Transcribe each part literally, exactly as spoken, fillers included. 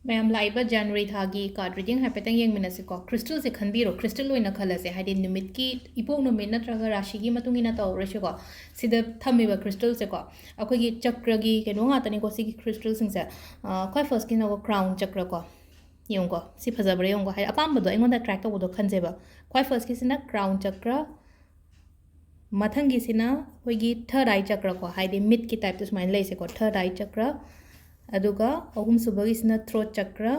ꯃꯌꯥꯝ, ꯂꯥꯛꯏꯕ January ꯊꯥꯒꯤ card reading ꯍꯥꯏꯐꯦꯠꯇꯪ ꯌꯦꯡꯃꯤꯟꯅꯁꯤꯀꯣ꯫ Crystalꯁꯦ ꯈꯟꯕꯤꯔꯣ, crystal ꯑꯣꯏꯅ ꯈꯜꯂꯁꯦ, ꯍꯥꯏꯗꯤ ꯅꯨꯃꯤꯠꯀꯤ ꯏꯄꯣꯛ ꯅꯨꯃꯤꯠ ꯅꯠꯇ꯭ꯔꯒ ꯔꯥꯁꯤꯒꯤ ꯃꯇꯨꯡ ꯏꯟꯅ ꯇꯧꯔꯔꯣꯏꯁꯤꯀꯣ꯫ ꯁꯤꯗ ꯊꯝꯃꯤꯕ crystalꯁꯦꯀꯣ, ꯑꯩꯈꯣꯏꯒꯤ ꯆꯀ꯭ꯔꯒꯤ ꯀꯩꯅꯣ ꯉꯥꯛꯇꯅꯤꯀꯣ ꯁꯤꯒꯤ crystalꯁꯤꯡꯁꯦ꯫ ꯑ, ꯈ꯭ꯋꯥꯏ firstꯀꯤꯅꯀꯣ crown ꯆꯀ꯭ꯔ ꯀꯣ, ꯌꯦꯡꯉꯨꯀꯣ, ꯁꯤ ꯐꯖꯕ꯭ꯔꯥ ꯌꯦꯡꯉꯨꯀꯣ, ꯍꯥꯏꯗꯤ ꯑꯄꯥꯝꯕꯗꯣ ꯑꯩꯉꯣꯟꯗ attract ꯇꯧꯕꯗꯣ ꯈꯟꯖꯦꯕ꯫ ꯈ꯭ꯋꯥꯏ firstꯀꯤꯁꯤꯅ crown ꯆꯀ꯭ꯔ, ꯃꯊꯪꯒꯤꯁꯤꯅ ꯑꯩꯈꯣꯏꯒꯤ third eye ꯆꯀ꯭ꯔ ꯀꯣ, ꯍꯥꯏꯗꯤ ꯃꯤꯠꯀꯤ typeꯇ ꯁꯨꯃꯥꯏꯅ ꯂꯩꯁꯦꯀꯣ, third eye ꯆꯀ꯭ꯔ꯫ ꯑꯗꯨꯒ ꯑꯍꯨꯝꯁꯨꯕꯒꯤꯁꯤꯅ throat ꯆꯀ꯭ꯔ,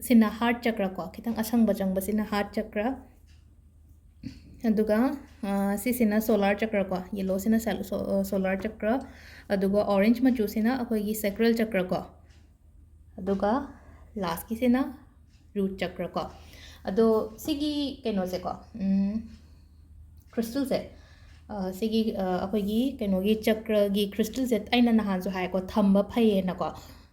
ꯁꯤꯅ heart ꯆꯀ꯭ꯔ ꯀꯣ, ꯈꯤꯇꯪ ꯑꯁꯪꯕ ꯆꯪꯕꯁꯤꯅ heart ꯆꯀ꯭ꯔ꯫ ꯑꯗꯨꯒ, ꯑ, ꯁꯤꯁꯤꯅ solar ꯆꯀ꯭ꯔ ꯀꯣ, yellowꯁꯤꯅ sal-, so-, ꯑ, solar ꯆꯀ꯭ꯔ꯫ ꯑꯗꯨꯒ orange ꯃꯆꯨꯁꯤꯅ ꯑꯩꯈꯣꯏꯒꯤ sacral ꯆꯀ꯭ꯔ ꯀꯣ꯫ ꯑꯗꯨꯒ lastꯀꯤꯁꯤꯅ root ꯆꯀ꯭ꯔ ꯀꯣ꯫ ꯑꯗꯣ ꯁꯤꯒꯤ ꯀꯩꯅꯣꯁꯦꯀꯣ, ꯎꯝ, crystalꯁꯦ, ꯑ, ꯁꯤꯒꯤ, ꯑ, ꯑꯩꯈꯣꯏꯒꯤ ꯀꯩꯅꯣꯒꯤ ꯆꯀ꯭ꯔꯒꯤ crystalꯁꯦ ꯑꯩꯅ ꯅꯍꯥꯟꯁꯨ ꯍꯥꯏꯀꯣ, ꯊꯝꯕ ꯐꯩꯌꯦꯅꯀꯣ꯫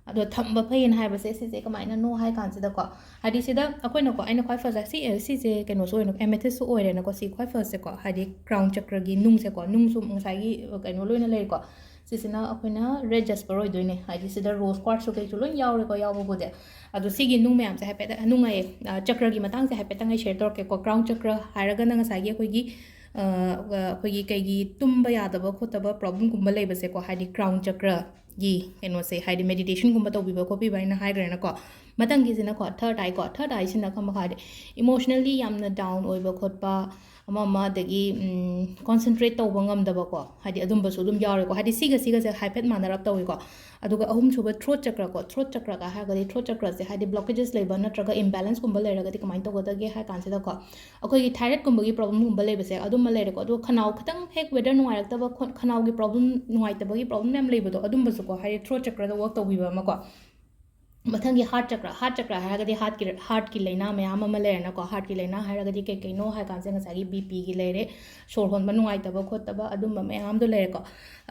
ꯑꯗꯣ ꯊꯝꯕ ꯐꯩꯌꯦꯅ ꯍꯥꯏꯕꯁꯦ ꯁꯤꯁꯦ ꯀꯃꯥꯏꯅꯅꯣ ꯍꯥꯏ ꯀꯥꯟꯁꯤꯗꯀꯣ, ꯍꯥꯏꯗꯤ ꯁꯤꯗ ꯑꯩꯈꯣꯏꯅꯀꯣ, ꯑꯩꯅ ꯈ꯭ꯋꯥꯏ first ꯁꯤ, ꯁꯤꯁꯦ ꯀꯩꯅꯣꯁꯨ ꯑꯣꯏꯅ, amethystꯁꯨ ꯑꯣꯏꯔꯦꯅꯀꯣ, ꯁꯤ ꯈ꯭ꯋꯥꯏ firstꯁꯦꯀꯣ, ꯍꯥꯏꯗꯤ crown ꯆꯀ꯭ꯔꯒꯤ ꯅꯨꯡꯁꯦꯀꯣ, ꯅꯨꯡꯁꯨ ꯉꯁꯥꯏꯒꯤ ꯀꯩꯅꯣ ꯂꯣꯏꯅ ꯂꯩꯔꯦꯀꯣ꯫ ꯁꯤꯁꯤꯅ ꯑꯩꯈꯣꯏꯅ red jasper ꯑꯣꯏꯗꯣꯏꯅꯦ, ꯍꯥꯏꯗꯤ ꯁꯤꯗ rose quartzꯁꯨ ꯀꯩꯁꯨ ꯂꯣꯏꯅ ꯌꯥꯎꯔꯦꯀꯣ, ꯌꯥꯎꯕꯕꯨꯗꯤ꯫ ꯑꯗꯣ ꯁꯤꯒꯤ ꯅꯨꯡ ꯃꯌꯥꯝꯁꯦ ꯍꯥꯏꯐꯦꯠ, ꯅꯨꯡ ꯍꯥꯏꯌꯦ, ꯑ, ꯆꯀ꯭ꯔꯒꯤ ꯃꯇꯥꯡꯁꯦ ꯍꯥꯏꯐꯦꯠꯇꯪ ꯑꯩ share ꯇꯧꯔꯛꯀꯦꯀꯣ꯫ Crown ꯆꯀ꯭ꯔ ꯍꯥꯏꯔꯒꯅ ꯉꯁꯥꯏꯒꯤ ꯑꯩꯈꯣꯏꯒꯤ, ꯑ, ꯑ, ꯑꯩꯈꯣꯏꯒꯤ ꯀꯩꯒꯤ ꯇꯨꯝꯕ ꯌꯥꯗꯕ ꯈꯣꯠꯇꯕ problemꯒꯨꯝꯕ ꯂꯩꯕꯁꯦꯀꯣ, ꯍꯥꯏꯗꯤ crown ꯆꯀ꯭ꯔꯒꯤ ꯀꯩꯅꯣꯁꯦ, ꯍꯥꯏꯗꯤ meditationꯒꯨꯝꯕ ꯇꯧꯕꯤꯕ ꯈꯣꯠꯄꯤꯕ ꯑꯩꯅ ꯍꯥꯏꯈ꯭ꯔꯦꯅꯀꯣ꯫ ꯃꯊꯪꯒꯤꯁꯤꯅꯀꯣ third eyeꯀꯣ, third eyeꯁꯤꯅ ꯈꯪꯕ ꯍꯥꯏꯗꯤ emotionally ꯌꯥꯝꯅ down ꯑꯣꯏꯕ ꯈꯣꯠꯄ, ꯑꯃ ꯑꯃ, ꯑꯗꯒꯤ, ꯎꯝ, concentrate ꯇꯧꯕ ꯉꯝꯗꯕꯀꯣ, ꯍꯥꯏꯗꯤ ꯑꯗꯨꯝꯕꯁꯨ ꯑꯗꯨꯝ ꯌꯥꯎꯔꯦꯀꯣ꯫ ꯍꯥꯏꯗꯤ ꯁꯤꯒ ꯁꯤꯒꯁꯦ ꯍꯥꯏꯐꯦꯠ ꯃꯥꯟꯅꯔꯞ ꯇꯧꯏꯀꯣ꯫ ꯑꯗꯨꯒ ꯑꯍꯨꯝꯁꯨꯕ throat ꯆꯀ꯭ꯔ ꯀꯣ, throat ꯆꯀ꯭ꯔꯒ ꯍꯥꯏꯔꯒꯗꯤ throat ꯆꯀ꯭ꯔꯁꯦ ꯍꯥꯏꯗꯤ blockages ꯂꯩꯕ ꯅꯠꯇ꯭ꯔꯒ imbalanceꯀꯨꯝꯕ ꯂꯩꯔꯒꯗꯤ ꯀꯃꯥꯏꯅ ꯇꯧꯒꯗꯒꯦ ꯍꯥꯏ ꯀꯥꯟꯁꯤꯗꯀꯣ, ꯑꯩꯈꯣꯏꯒꯤ thyroidꯀꯨꯝꯕꯒꯤ problemꯒꯨꯝꯕ ꯂꯩꯕꯁꯦ ꯑꯗꯨꯝꯕ ꯂꯩꯔꯦꯀꯣ꯫ ꯑꯗꯨꯒ ꯈꯅꯥꯎ ꯈꯤꯇꯪ ꯍꯦꯛ weather ꯅꯨꯡꯉꯥꯏꯔꯛꯇꯕ ꯈꯣꯠ-, ꯈꯅꯥꯎꯒꯤ problem, ꯅꯨꯡꯉꯥꯏꯇꯕꯒꯤ problem ꯌꯥꯝ ꯂꯩꯕꯗꯣ, ꯑꯗꯨꯝꯕꯁꯨꯀꯣ, ꯍꯥꯏꯗꯤ throat ꯆꯀ꯭ꯔꯗ work ꯇꯧꯕꯤꯕ ꯑꯃꯀꯣ꯫ ꯃꯊꯪꯒꯤ heart ꯆꯀ꯭ꯔ, heart ꯆꯀ꯭ꯔ ꯍꯥꯏꯔꯒꯗꯤ heartꯀꯤ, heartꯀꯤ ꯂꯥꯏꯅꯥ ꯃꯌꯥꯝ ꯑꯃ ꯂꯩꯔꯦꯅꯀꯣ꯫ Heartꯀꯤ ꯂꯥꯏꯅꯥ ꯍꯥꯏꯔꯒꯗꯤ ꯀꯩ ꯀꯩꯅꯣ ꯍꯥꯏ ꯀꯥꯟꯁꯦ ꯉꯁꯥꯏꯒꯤ BPꯒꯤ ꯂꯩꯔꯦ, ꯁꯣꯔ ꯍꯣꯟꯕ ꯅꯨꯡꯉꯥꯏꯇꯕ ꯈꯣꯠꯇꯕ ꯑꯗꯨꯝꯕ ꯃꯌꯥꯝꯗꯣ ꯂꯩꯔꯦꯀꯣ꯫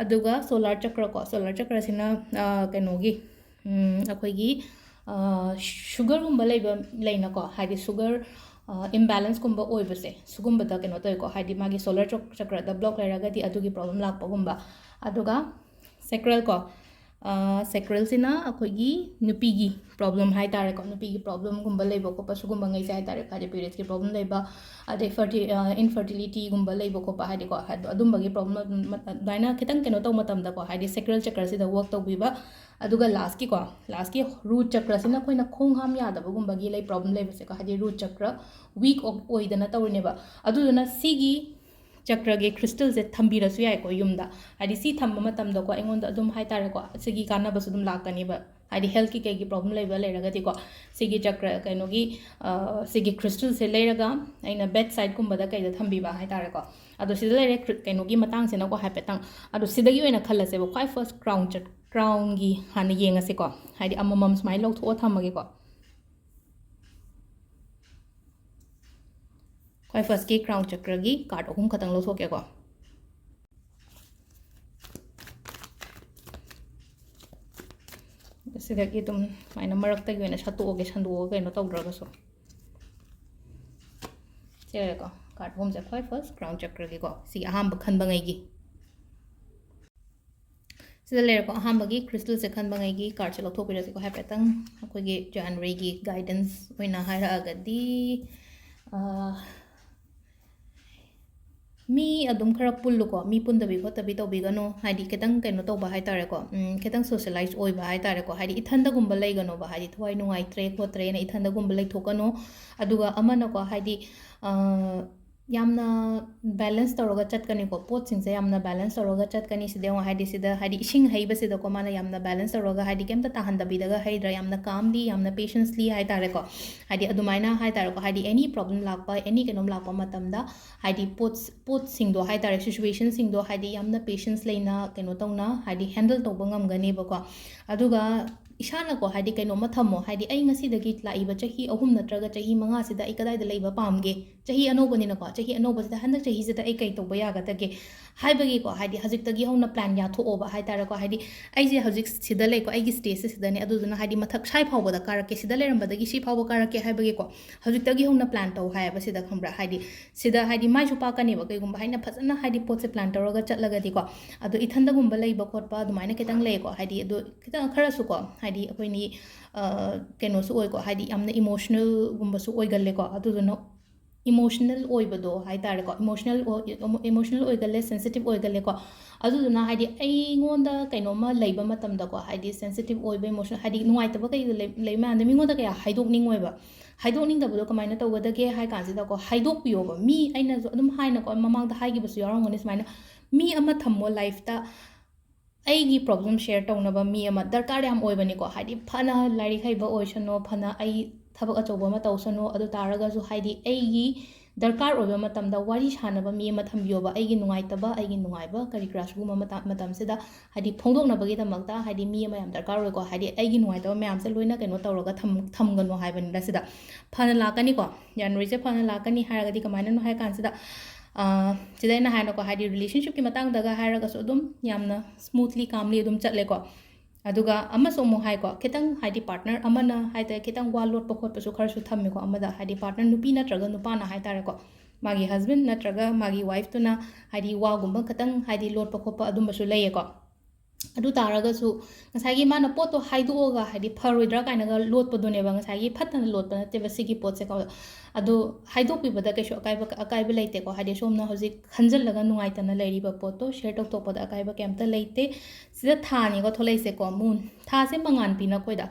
ꯑꯗꯨꯒ solar ꯆꯀ꯭ꯔ ꯀꯣ, solar ꯆꯀ꯭ꯔꯁꯤꯅ, ꯑ, ꯀꯩꯅꯣꯒꯤ, ꯎꯝ, ꯑꯩꯈꯣꯏꯒꯤ, ꯑ, sugarꯒꯨꯝꯕ ꯂꯩꯕ ꯂꯩꯅꯀꯣ, ꯍꯥꯏꯗꯤ sugar, ꯑ, imbalanceꯀꯨꯝꯕ ꯑꯣꯏꯕꯁꯦ, ꯁꯤꯒꯨꯝꯕꯗ ꯀꯩꯅꯣ ꯇꯧꯋꯦꯀꯣ, ꯍꯥꯏꯗꯤ ꯃꯥꯒꯤ solar ꯆꯛ-, ꯆꯀ꯭ꯔꯗ block ꯂꯩꯔꯒꯗꯤ ꯑꯗꯨꯒꯤ problem ꯂꯥꯛꯄꯒꯨꯝꯕ꯫ ꯑꯗꯨꯒ sacral ꯀꯣ, ꯁꯦꯀ꯭ꯔꯦꯜꯁꯤꯅ ꯑꯩꯈꯣꯏꯒꯤ ꯅꯨꯄꯤꯒꯤ ꯄ꯭ꯔꯣꯕ꯭ꯂꯦꯝ ꯍꯥꯏ ꯇꯥꯔꯦꯀꯣ, ꯅꯨꯄꯤꯒꯤ ꯄ꯭ꯔꯣꯕ꯭ꯂꯦꯝꯒꯨꯝꯕ ꯂꯩꯕ ꯈꯣꯠꯄ ꯁꯤꯒꯨꯝꯕꯉꯩꯁꯦ ꯍꯥꯏ ꯇꯥꯔꯦ, ꯍꯥꯏꯗꯤ ꯄꯤꯔꯤꯌꯠꯁꯀꯤ ꯄ꯭ꯔꯣꯕ꯭ꯂꯦꯝ ꯂꯩꯕ, ꯑꯗꯩ ꯐꯔꯇꯤ ꯏꯟꯐꯔꯇꯤꯂꯤꯇꯤꯒꯨꯝꯕ ꯂꯩꯕ ꯈꯣꯠꯄ ꯍꯥꯏꯗꯤꯀꯣ, ꯑꯗꯨ ꯑꯗꯨꯝꯕꯒꯤ ꯄ꯭ꯔꯣꯕ꯭ꯂꯦꯝ ꯑꯗꯨꯃꯥꯏꯅ ꯈꯤꯇꯪ ꯀꯩꯅꯣ ꯇꯧꯕ ꯃꯇꯝꯗꯀꯣ, ꯍꯥꯏꯗꯤ ꯁꯦꯀ꯭ꯔꯦꯜ ꯆꯀ꯭ꯔꯁꯤꯗ ꯋꯔꯛ ꯇꯧꯕꯤꯕ꯫ ꯑꯗꯨꯒ ꯂꯥꯁꯀꯤꯀꯣ, ꯂꯥꯁꯀꯤ ꯔꯨꯠ ꯆꯀ꯭ꯔꯁꯤꯅ ꯑꯩꯈꯣꯏꯅ ꯈꯣꯡ ꯍꯥꯝ ꯌꯥꯗꯕꯒꯨꯝꯕꯒꯤ ꯂꯩ ꯄ꯭ꯔꯣꯕ꯭ꯂꯦꯝ ꯂꯩꯕꯁꯦꯀꯣ, ꯍꯥꯏꯗꯤ ꯔꯨꯠ ꯆꯀ꯭ꯔ ꯋꯤꯛ ꯑꯣꯏꯗꯅ ꯇꯧꯔꯤꯅꯦꯕ꯫ ꯑꯗꯨꯗꯨꯅ ꯁꯤꯒꯤ ꯆꯀ꯭ꯔꯒꯤ ꯀ꯭ꯔꯤꯁꯇꯜꯁꯦ ꯊꯝꯕꯤꯔꯁꯨ ꯌꯥꯏꯀꯣ ꯌꯨꯝꯗ꯫ ꯍꯥꯏꯗꯤ ꯁꯤ ꯊꯝꯕ ꯃꯇꯝꯗꯀꯣ ꯑꯩꯉꯣꯟꯗ ꯑꯗꯨꯝ ꯍꯥꯏ ꯇꯥꯔꯦꯀꯣ, ꯁꯤꯒꯤ ꯀꯥꯟꯅꯕꯁꯨ ꯑꯗꯨꯝ ꯂꯥꯛꯀꯅꯤꯕ꯫ ꯍꯥꯏꯗꯤ ꯍꯦꯜꯠꯀꯤ ꯀꯩꯒꯤ ꯄ꯭ꯔꯣꯕ꯭ꯂꯦꯝ ꯂꯩꯕ ꯂꯩꯔꯒꯗꯤꯀꯣ, ꯁꯤꯒꯤ ꯆꯀ꯭ꯔ ꯀꯩꯅꯣꯒꯤ, ꯑ, ꯁꯤꯒꯤ ꯀ꯭ꯔꯤꯁꯇꯜꯁꯦ ꯂꯩꯔꯒ ꯑꯩꯅ ꯕꯦꯠ ꯁꯥꯏꯠꯀꯨꯝꯕꯗ ꯀꯩꯗ ꯊꯝꯕꯤꯕ ꯍꯥꯏ ꯇꯥꯔꯦꯀꯣ꯫ ꯑꯗꯣ ꯁꯤꯗ ꯂꯩꯔꯦ ꯀ꯭ꯔꯤ-, ꯀꯩꯅꯣꯒꯤ ꯃꯇꯥꯡꯁꯤꯅꯀꯣ ꯍꯥꯏꯐꯦꯠꯇꯪ꯫ ꯑꯗꯣ ꯁꯤꯗꯒꯤ ꯑꯣꯏꯅ ꯈꯜꯂꯁꯦꯕ, ꯈ꯭ꯋꯥꯏ ꯐꯥꯔꯁ ꯀ꯭ꯔꯥꯎꯟ ꯆꯠ-, ꯀ꯭ꯔꯥꯎꯟꯒꯤ ꯍꯥꯟꯅ ꯌꯦꯡꯉꯁꯤꯀꯣ꯫ ꯍꯥꯏꯗꯤ ꯑꯃꯃꯝ ꯁꯨꯃꯥꯏꯅ ꯂꯧꯊꯣꯛꯑ ꯊꯝꯃꯒꯦꯀꯣ꯫ ꯈ꯭ꯋꯥꯏ ꯐꯥꯔꯁꯀꯤ ꯀ꯭ꯔꯥꯎꯟ ꯆꯀ꯭ꯔꯒꯤ ꯀꯥꯔꯠ ꯑꯍꯨꯝ ꯈꯛꯇꯪ ꯂꯧꯊꯣꯛꯀꯦꯀꯣ꯫ ꯁꯤꯗꯒꯤ ꯑꯗꯨꯝ ꯁꯨꯃꯥꯏꯅ ꯃꯔꯛꯇꯒꯤ ꯑꯣꯏꯅ ꯁꯠꯇꯣꯛꯑꯒꯦ, ꯁꯟꯗꯣꯛꯑꯒ ꯀꯩꯅꯣ ꯇꯧꯗ꯭ꯔꯒꯁꯨ꯫ ꯁꯤ ꯂꯩꯔꯦꯀꯣ, ꯀꯥꯔꯠ ꯑꯍꯨꯝꯁꯦ꯫ ꯈ꯭ꯋꯥꯏ ꯐꯥꯔꯁ ꯀ꯭ꯔꯥꯎꯟ ꯆꯀ꯭ꯔꯒꯤꯀꯣ, ꯁꯤꯒꯤ ꯑꯍꯥꯟꯕ ꯈꯟꯕꯉꯩꯒꯤ꯫ ꯁꯤꯗ ꯂꯩꯔꯦꯀꯣ, ꯑꯍꯥꯟꯕꯒꯤ ꯀ꯭ꯔꯤꯁꯇꯜꯁꯦ ꯈꯟꯕꯉꯩꯒꯤ ꯀꯥꯔꯠꯁꯦ ꯂꯧꯊꯣꯛꯄꯤꯔꯁꯤꯀꯣ ꯍꯥꯏꯐꯦꯠꯇꯪ꯫ ꯑꯩꯈꯣꯏꯒꯤ ꯖꯥꯟꯋꯥꯔꯤꯒꯤ ꯒꯥꯏꯗꯦꯟꯁ ꯑꯣꯏꯅ ꯍꯥꯏꯔꯛꯑꯒꯗꯤ, ꯑ, ꯃꯤ ꯑꯗꯨꯝ ꯈꯔ ꯄꯨꯜꯂꯨꯀꯣ, ꯃꯤ ꯄꯨꯟꯗꯕꯤ ꯈꯣꯠꯇꯕꯤ ꯇꯧꯕꯤꯒꯅꯨ, ꯍꯥꯏꯗꯤ ꯈꯤꯇꯪ ꯀꯩꯅꯣ ꯇꯧꯕ ꯍꯥꯏ ꯇꯥꯔꯦꯀꯣ, ꯎꯝ, ꯈꯤꯇꯪ ꯁꯣꯁꯦꯂꯥꯏꯁ ꯑꯣꯏꯕ ꯍꯥꯏ ꯇꯥꯔꯦꯀꯣ, ꯍꯥꯏꯗꯤ ꯏꯊꯟꯗꯒꯨꯝꯕ ꯂꯩꯒꯅꯣꯕ, ꯍꯥꯏꯗꯤ ꯊꯋꯥꯏ ꯅꯨꯡꯉꯥꯏꯇ꯭ꯔꯦ ꯈꯣꯠꯇ꯭ꯔꯦꯅ ꯏꯊꯟꯗꯒꯨꯝꯕ ꯂꯩꯊꯣꯛꯀꯅꯨ꯫ ꯑꯗꯨꯒ ꯑꯃꯅꯀꯣ, ꯍꯥꯏꯗꯤ, ꯑ, ꯌꯥꯝꯅ ꯕꯦꯂꯦꯟꯁ ꯇꯧꯔꯒ ꯆꯠꯀꯅꯤꯀꯣ, ꯄꯣꯠꯁꯤꯡꯁꯦ ꯌꯥꯝꯅ ꯕꯦꯂꯦꯟꯁ ꯇꯧꯔꯒ ꯆꯠꯀꯅꯤ꯫ ꯁꯤꯗ ꯌꯦꯡꯉꯣ, ꯍꯥꯏꯗꯤ ꯁꯤꯗ, ꯍꯥꯏꯗꯤ ꯏꯁꯤꯡ ꯍꯩꯕꯁꯤꯗꯀꯣ, ꯃꯥꯅ ꯌꯥꯝꯅ ꯕꯦꯂꯦꯟꯁ ꯇꯧꯔꯒ, ꯍꯥꯏꯗꯤ ꯀꯩꯝꯇ ꯇꯥꯍꯟꯗꯕꯤꯗꯒ ꯍꯩꯗ꯭ꯔꯥ, ꯌꯥꯝꯅ ꯀꯥꯝꯂꯤ, ꯌꯥꯝꯅ ꯄꯦꯁꯦꯟꯁꯂꯤ ꯍꯥꯏ ꯇꯥꯔꯦꯀꯣ, ꯍꯥꯏꯗꯤ ꯑꯗꯨꯃꯥꯏꯅ ꯍꯥꯏ ꯇꯥꯔꯦꯀꯣ, ꯍꯥꯏꯗꯤ ꯑꯦꯅꯤ ꯄ꯭ꯔꯣꯕ꯭ꯂꯦꯝ ꯂꯥꯛꯄ, ꯑꯦꯅꯤ ꯀꯩꯅꯣꯝ ꯂꯥꯛꯄ ꯃꯇꯝꯗ, ꯍꯥꯏꯗꯤ ꯄꯣꯠꯁ-, ꯄꯣꯠꯁꯤꯡꯗꯣ ꯍꯥꯏ ꯇꯥꯔꯦ, ꯁꯤꯆꯨꯋꯦꯁꯟꯁꯤꯡꯗꯣ ꯍꯥꯏꯗꯤ ꯌꯥꯝꯅ ꯄꯦꯁꯦꯟꯁ ꯂꯩꯅ ꯀꯩꯅꯣ ꯇꯧꯅ ꯍꯥꯏꯗꯤ ꯍꯦꯟꯗꯜ ꯇꯧꯕ ꯉꯝꯒꯅꯦꯕꯀꯣ꯫ ꯑꯗꯨꯒ ꯏꯁꯥꯅꯀꯣ, ꯍꯥꯏꯗꯤ, ꯀꯩꯅꯣꯝꯃ ꯊꯝꯃꯣ, ꯍꯥꯏꯗꯤ, ꯑꯩ ꯉꯁꯤꯗꯒꯤ ꯂꯥꯛꯏꯕ ꯆꯍꯤ ꯑꯍꯨꯝ ꯅꯠꯇ꯭ꯔꯒ ꯆꯍꯤ ꯃꯉꯥꯁꯤꯗ ꯑꯩ ꯀꯗꯥꯏꯗ ꯂꯩꯕ ꯄꯥꯝꯒꯦ? ꯆꯍꯤ ꯑꯅꯧꯕꯅꯤꯅꯀꯣ, ꯆꯍꯤ ꯑꯅꯧꯕꯁꯤꯗ, ꯍꯟꯗꯛ ꯆꯍꯤꯁꯤꯗ ꯑꯩ ꯀꯩ ꯇꯧꯕ ꯌꯥꯒꯗꯒꯦ? ꯍꯥꯏꯕꯒꯤꯀꯣ, ꯍꯥꯏꯗꯤ, ꯍꯧꯖꯤꯛꯇꯒꯤ ꯍꯧꯅ plan ꯌꯥꯊꯣꯛꯑꯣꯕ ꯍꯥꯏ ꯇꯥꯔꯦꯀꯣ꯫ ꯍꯥꯏꯗꯤ, ꯑꯩꯁꯦ ꯍꯧꯖꯤꯛ ꯁꯤꯗ ꯂꯩꯀꯣ, ꯑꯩꯒꯤ stageꯁꯦ ꯁꯤꯗꯅꯦ, ꯑꯗꯨꯗꯨꯅ, ꯍꯥꯏꯗꯤ, ꯃꯊꯛ ꯁ꯭ꯋꯥꯏ ꯐꯥꯎꯕꯗ ꯀꯥꯔꯛꯀꯦ, ꯁꯤꯗ ꯂꯩꯔꯝꯕꯗꯒꯤ ꯁꯤ ꯐꯥꯎꯕ ꯀꯥꯔꯛꯀꯦ ꯍꯥꯏꯕꯒꯤꯀꯣ, ꯍꯧꯖꯤꯛꯇꯒꯤ ꯍꯧꯅ plan ꯇꯧ ꯍꯥꯏꯌꯦꯕ ꯁꯤꯗ, ꯈꯪꯕ꯭ꯔꯥ? ꯍꯥꯏꯗꯤ, ꯁꯤꯗ, ꯍꯥꯏꯗꯤ, ꯃꯥꯏꯁꯨ ꯄꯥꯛꯀꯅꯦꯕ, ꯀꯩꯒꯨꯝꯕ ꯍꯥꯏꯅ ꯐꯖꯅ, ꯍꯥꯏꯗꯤ, ꯄꯣꯠꯁꯦ plan ꯇꯧꯔꯒ ꯆꯠꯂꯒꯗꯤꯀꯣ꯫ ꯑꯗꯣ ꯏꯊꯟꯗꯒꯨꯝꯕ ꯂꯩꯕ ꯈꯣꯠꯄ ꯑꯗꯨꯃꯥꯏꯅ ꯈꯤꯇꯪ ꯂꯩꯀꯣ, ꯍꯥꯏꯗꯤ, ꯑꯗꯣ ꯈꯤꯇꯪ ꯈꯔꯁꯨꯀꯣ, ꯍꯥꯏꯗꯤ, ꯑꯩꯈꯣꯏꯅꯤ, ꯑ, ꯀꯩꯅꯣꯁꯨ ꯑꯣꯏꯀꯣ, ꯍꯥꯏꯗꯤ, ꯌꯥꯝꯅ emotionalꯒꯨꯝꯕꯁꯨ ꯑꯣꯏꯒꯜꯂꯦꯀꯣ꯫ ꯑꯗꯨꯗꯨꯅ emotional ꯑꯣꯏꯕꯗꯣ ꯍꯥꯏ ꯇꯥꯔꯦꯀꯣ, emotional ꯑꯣꯏ-, emotional ꯑꯣꯏꯒꯜꯂꯦ, sensitive ꯑꯣꯏꯒꯜꯂꯦꯀꯣ꯫ ꯑꯗꯨꯗꯨꯅ, ꯍꯥꯏꯗꯤ, ꯑꯩꯉꯣꯟꯗ ꯀꯩꯅꯣꯝꯃ ꯂꯩꯕ ꯃꯇꯝꯗꯀꯣ, ꯍꯥꯏꯗꯤ, sensitive ꯑꯣꯏꯕ, emotional, ꯍꯥꯏꯗꯤ, ꯅꯨꯡꯉꯥꯏꯇꯕ ꯀꯩꯗ ꯂꯩ-, ꯂꯩꯕ ꯃꯌꯥꯝꯗꯣ ꯃꯤꯉꯣꯟꯗ ꯀꯌꯥ ꯍꯥꯏꯗꯣꯛꯅꯤꯡꯉꯣꯏꯕ꯫ ꯍꯥꯏꯗꯣꯛꯅꯤꯡꯗꯕꯗꯣ ꯀꯃꯥꯏꯅ ꯇꯧꯒꯗꯒꯦ ꯍꯥꯏ ꯀꯥꯟꯁꯤꯗꯀꯣ, ꯍꯥꯏꯗꯣꯛꯄꯤꯌꯣꯕ꯫ ꯃꯤ, ꯑꯩꯅꯁꯨ ꯑꯗꯨꯝ ꯍꯥꯏꯅꯀꯣ, ꯃꯃꯥꯡꯗ ꯍꯥꯏꯈꯤꯕꯁꯨ ꯌꯥꯎꯔꯝꯒꯅꯤ ꯁꯨꯃꯥꯏꯅ, ꯃꯤ ꯑꯃ ꯊꯝꯃꯣ lifeꯇ, ꯑꯩꯒꯤ problem share ꯇꯧꯅꯕ ꯃꯤ ꯑꯃ ꯗꯔꯀꯥꯔ ꯌꯥꯝ ꯑꯣꯏꯕꯅꯤꯀꯣ꯫ ꯍꯥꯏꯗꯤ, ꯐꯅ ꯂꯥꯏꯔꯤꯛ ꯍꯩꯕ ꯑꯣꯏꯁꯅꯣ, ꯐꯅ ꯑꯩ ꯊꯕꯛ ꯑꯆꯧꯕ ꯑꯃ ꯇꯧꯁꯅꯣ, ꯑꯗꯨ ꯇꯥꯔꯒꯁꯨ, ꯍꯥꯏꯗꯤ, ꯑꯩꯒꯤ ꯗꯔꯀꯥꯔ ꯑꯣꯏꯕ ꯃꯇꯝꯗ ꯋꯥꯔꯤ ꯁꯥꯟꯅꯕ ꯃꯤ ꯑꯃ ꯊꯝꯕꯤꯌꯣꯕ꯫ ꯑꯩꯒꯤ ꯅꯨꯡꯉꯥꯏꯇꯕ, ꯑꯩꯒꯤ ꯅꯨꯡꯉꯥꯏꯕ, ꯀꯔꯤ ꯀꯔꯥ ꯁꯤꯒꯨꯝꯕ ꯃꯇꯥ-, ꯃꯇꯝꯁꯤꯗ, ꯍꯥꯏꯗꯤ, ꯐꯣꯡꯗꯣꯛꯅꯕꯒꯤꯗꯃꯛꯇ, ꯍꯥꯏꯗꯤ, ꯃꯤ ꯑꯃ ꯌꯥꯝ ꯗꯔꯀꯥꯔ ꯑꯣꯏꯀꯣ꯫ ꯍꯥꯏꯗꯤ, ꯑꯩꯒꯤ ꯅꯨꯡꯉꯥꯏꯇꯕ ꯃꯌꯥꯝꯁꯦ ꯂꯣꯏꯅ ꯀꯩꯅꯣ ꯇꯧꯔꯒ ꯊꯝ-, ꯊꯝꯒꯅꯨ ꯍꯥꯏꯕꯅꯤꯗ ꯁꯤꯗ꯫ ꯐꯅ ꯂꯥꯛꯀꯅꯤꯀꯣ, ꯖꯅꯋꯥꯔꯤꯁꯦ ꯐꯅ ꯂꯥꯛꯀꯅꯤ ꯍꯥꯏꯔꯒꯗꯤ ꯀꯃꯥꯏꯅꯅꯣ ꯍꯥꯏ ꯀꯥꯟꯁꯤꯗ, ꯑ, ꯁꯤꯗ ꯑꯩꯅ ꯍꯥꯏꯅꯀꯣ, ꯍꯥꯏꯗꯤ, relationshipꯀꯤ ꯃꯇꯥꯡꯗꯒ ꯍꯥꯏꯔꯒꯁꯨ ꯑꯗꯨꯝ ꯌꯥꯝꯅ smoothly, calmly ꯑꯗꯨꯝ ꯆꯠꯂꯦꯀꯣ꯫ ꯑꯗꯨꯒ ꯑꯃꯁꯨ ꯑꯃꯨꯛ ꯍꯥꯏꯀꯣ, ꯈꯤꯇꯪ, ꯍꯥꯏꯗꯤ, partner ꯑꯃꯅ ꯍꯥꯏ ꯇꯥꯔꯦ, ꯈꯤꯇꯪ ꯋꯥ ꯂꯣꯠꯄ ꯈꯣꯠꯄꯁꯨ ꯈꯔꯁꯨ ꯊꯝꯃꯦꯀꯣ꯫ ꯑꯃꯗ, ꯍꯥꯏꯗꯤ, partner ꯅꯨꯄꯤ ꯅꯠꯇ꯭ꯔꯒ ꯅꯨꯄꯥꯅ ꯍꯥꯏ ꯇꯥꯔꯦꯀꯣ, ꯃꯥꯒꯤ husband ꯅꯠꯇ꯭ꯔꯒ ꯃꯥꯒꯤ wifeꯇꯨꯅ, ꯍꯥꯏꯗꯤ, ꯋꯥꯒꯨꯝꯕ ꯈꯤꯇꯪ, ꯍꯥꯏꯗꯤ, ꯂꯣꯠꯄ ꯈꯣꯠꯄ ꯑꯗꯨꯝꯕꯁꯨ ꯂꯩꯌꯦꯀꯣ꯫ ꯑꯗꯨ ꯇꯥꯔꯒꯁꯨ ꯉꯁꯥꯏꯒꯤ ꯃꯥꯅ ꯄꯣꯠꯇꯣ ꯍꯥꯏꯗꯣꯛꯑꯒ, ꯍꯥꯏꯗꯤ, ꯐꯔꯣꯏꯗ꯭ꯔꯥ ꯀꯥꯏꯅꯒ ꯂꯣꯠꯄꯗꯨꯅꯦꯕ, ꯉꯁꯥꯏꯒꯤ ꯐꯠꯇꯅ ꯂꯣꯠꯄ ꯅꯠꯇꯦꯕ ꯁꯤꯒꯤ ꯄꯣꯠꯁꯦꯀꯣ꯫ ꯑꯗꯣ ꯍꯥꯏꯗꯣꯛꯄꯤꯕꯗ ꯀꯩꯁꯨ ꯑꯀꯥꯏꯕ, ꯑꯀꯥꯏꯕ ꯂꯩꯇꯦꯀꯣ꯫ ꯍꯥꯏꯗꯤ, ꯁꯣꯝꯅ ꯍꯧꯖꯤꯛ ꯈꯟꯖꯤꯜꯂꯒ ꯅꯨꯡꯉꯥꯏꯇꯅ ꯂꯩꯔꯤꯕ ꯄꯣꯠꯇꯣ share ꯇꯧꯊꯣꯛꯄꯗ ꯑꯀꯥꯏꯕ ꯀꯩꯝꯇ ꯂꯩꯇꯦ꯫ ꯁꯤꯗ ꯊꯥꯅꯤꯀꯣ ꯊꯣꯛꯂꯛꯏꯁꯦꯀꯣ, moon꯫ ꯊꯥꯁꯦ ꯃꯉꯥꯜ ꯄꯤꯅ ꯑꯩꯈꯣꯏꯗ꯫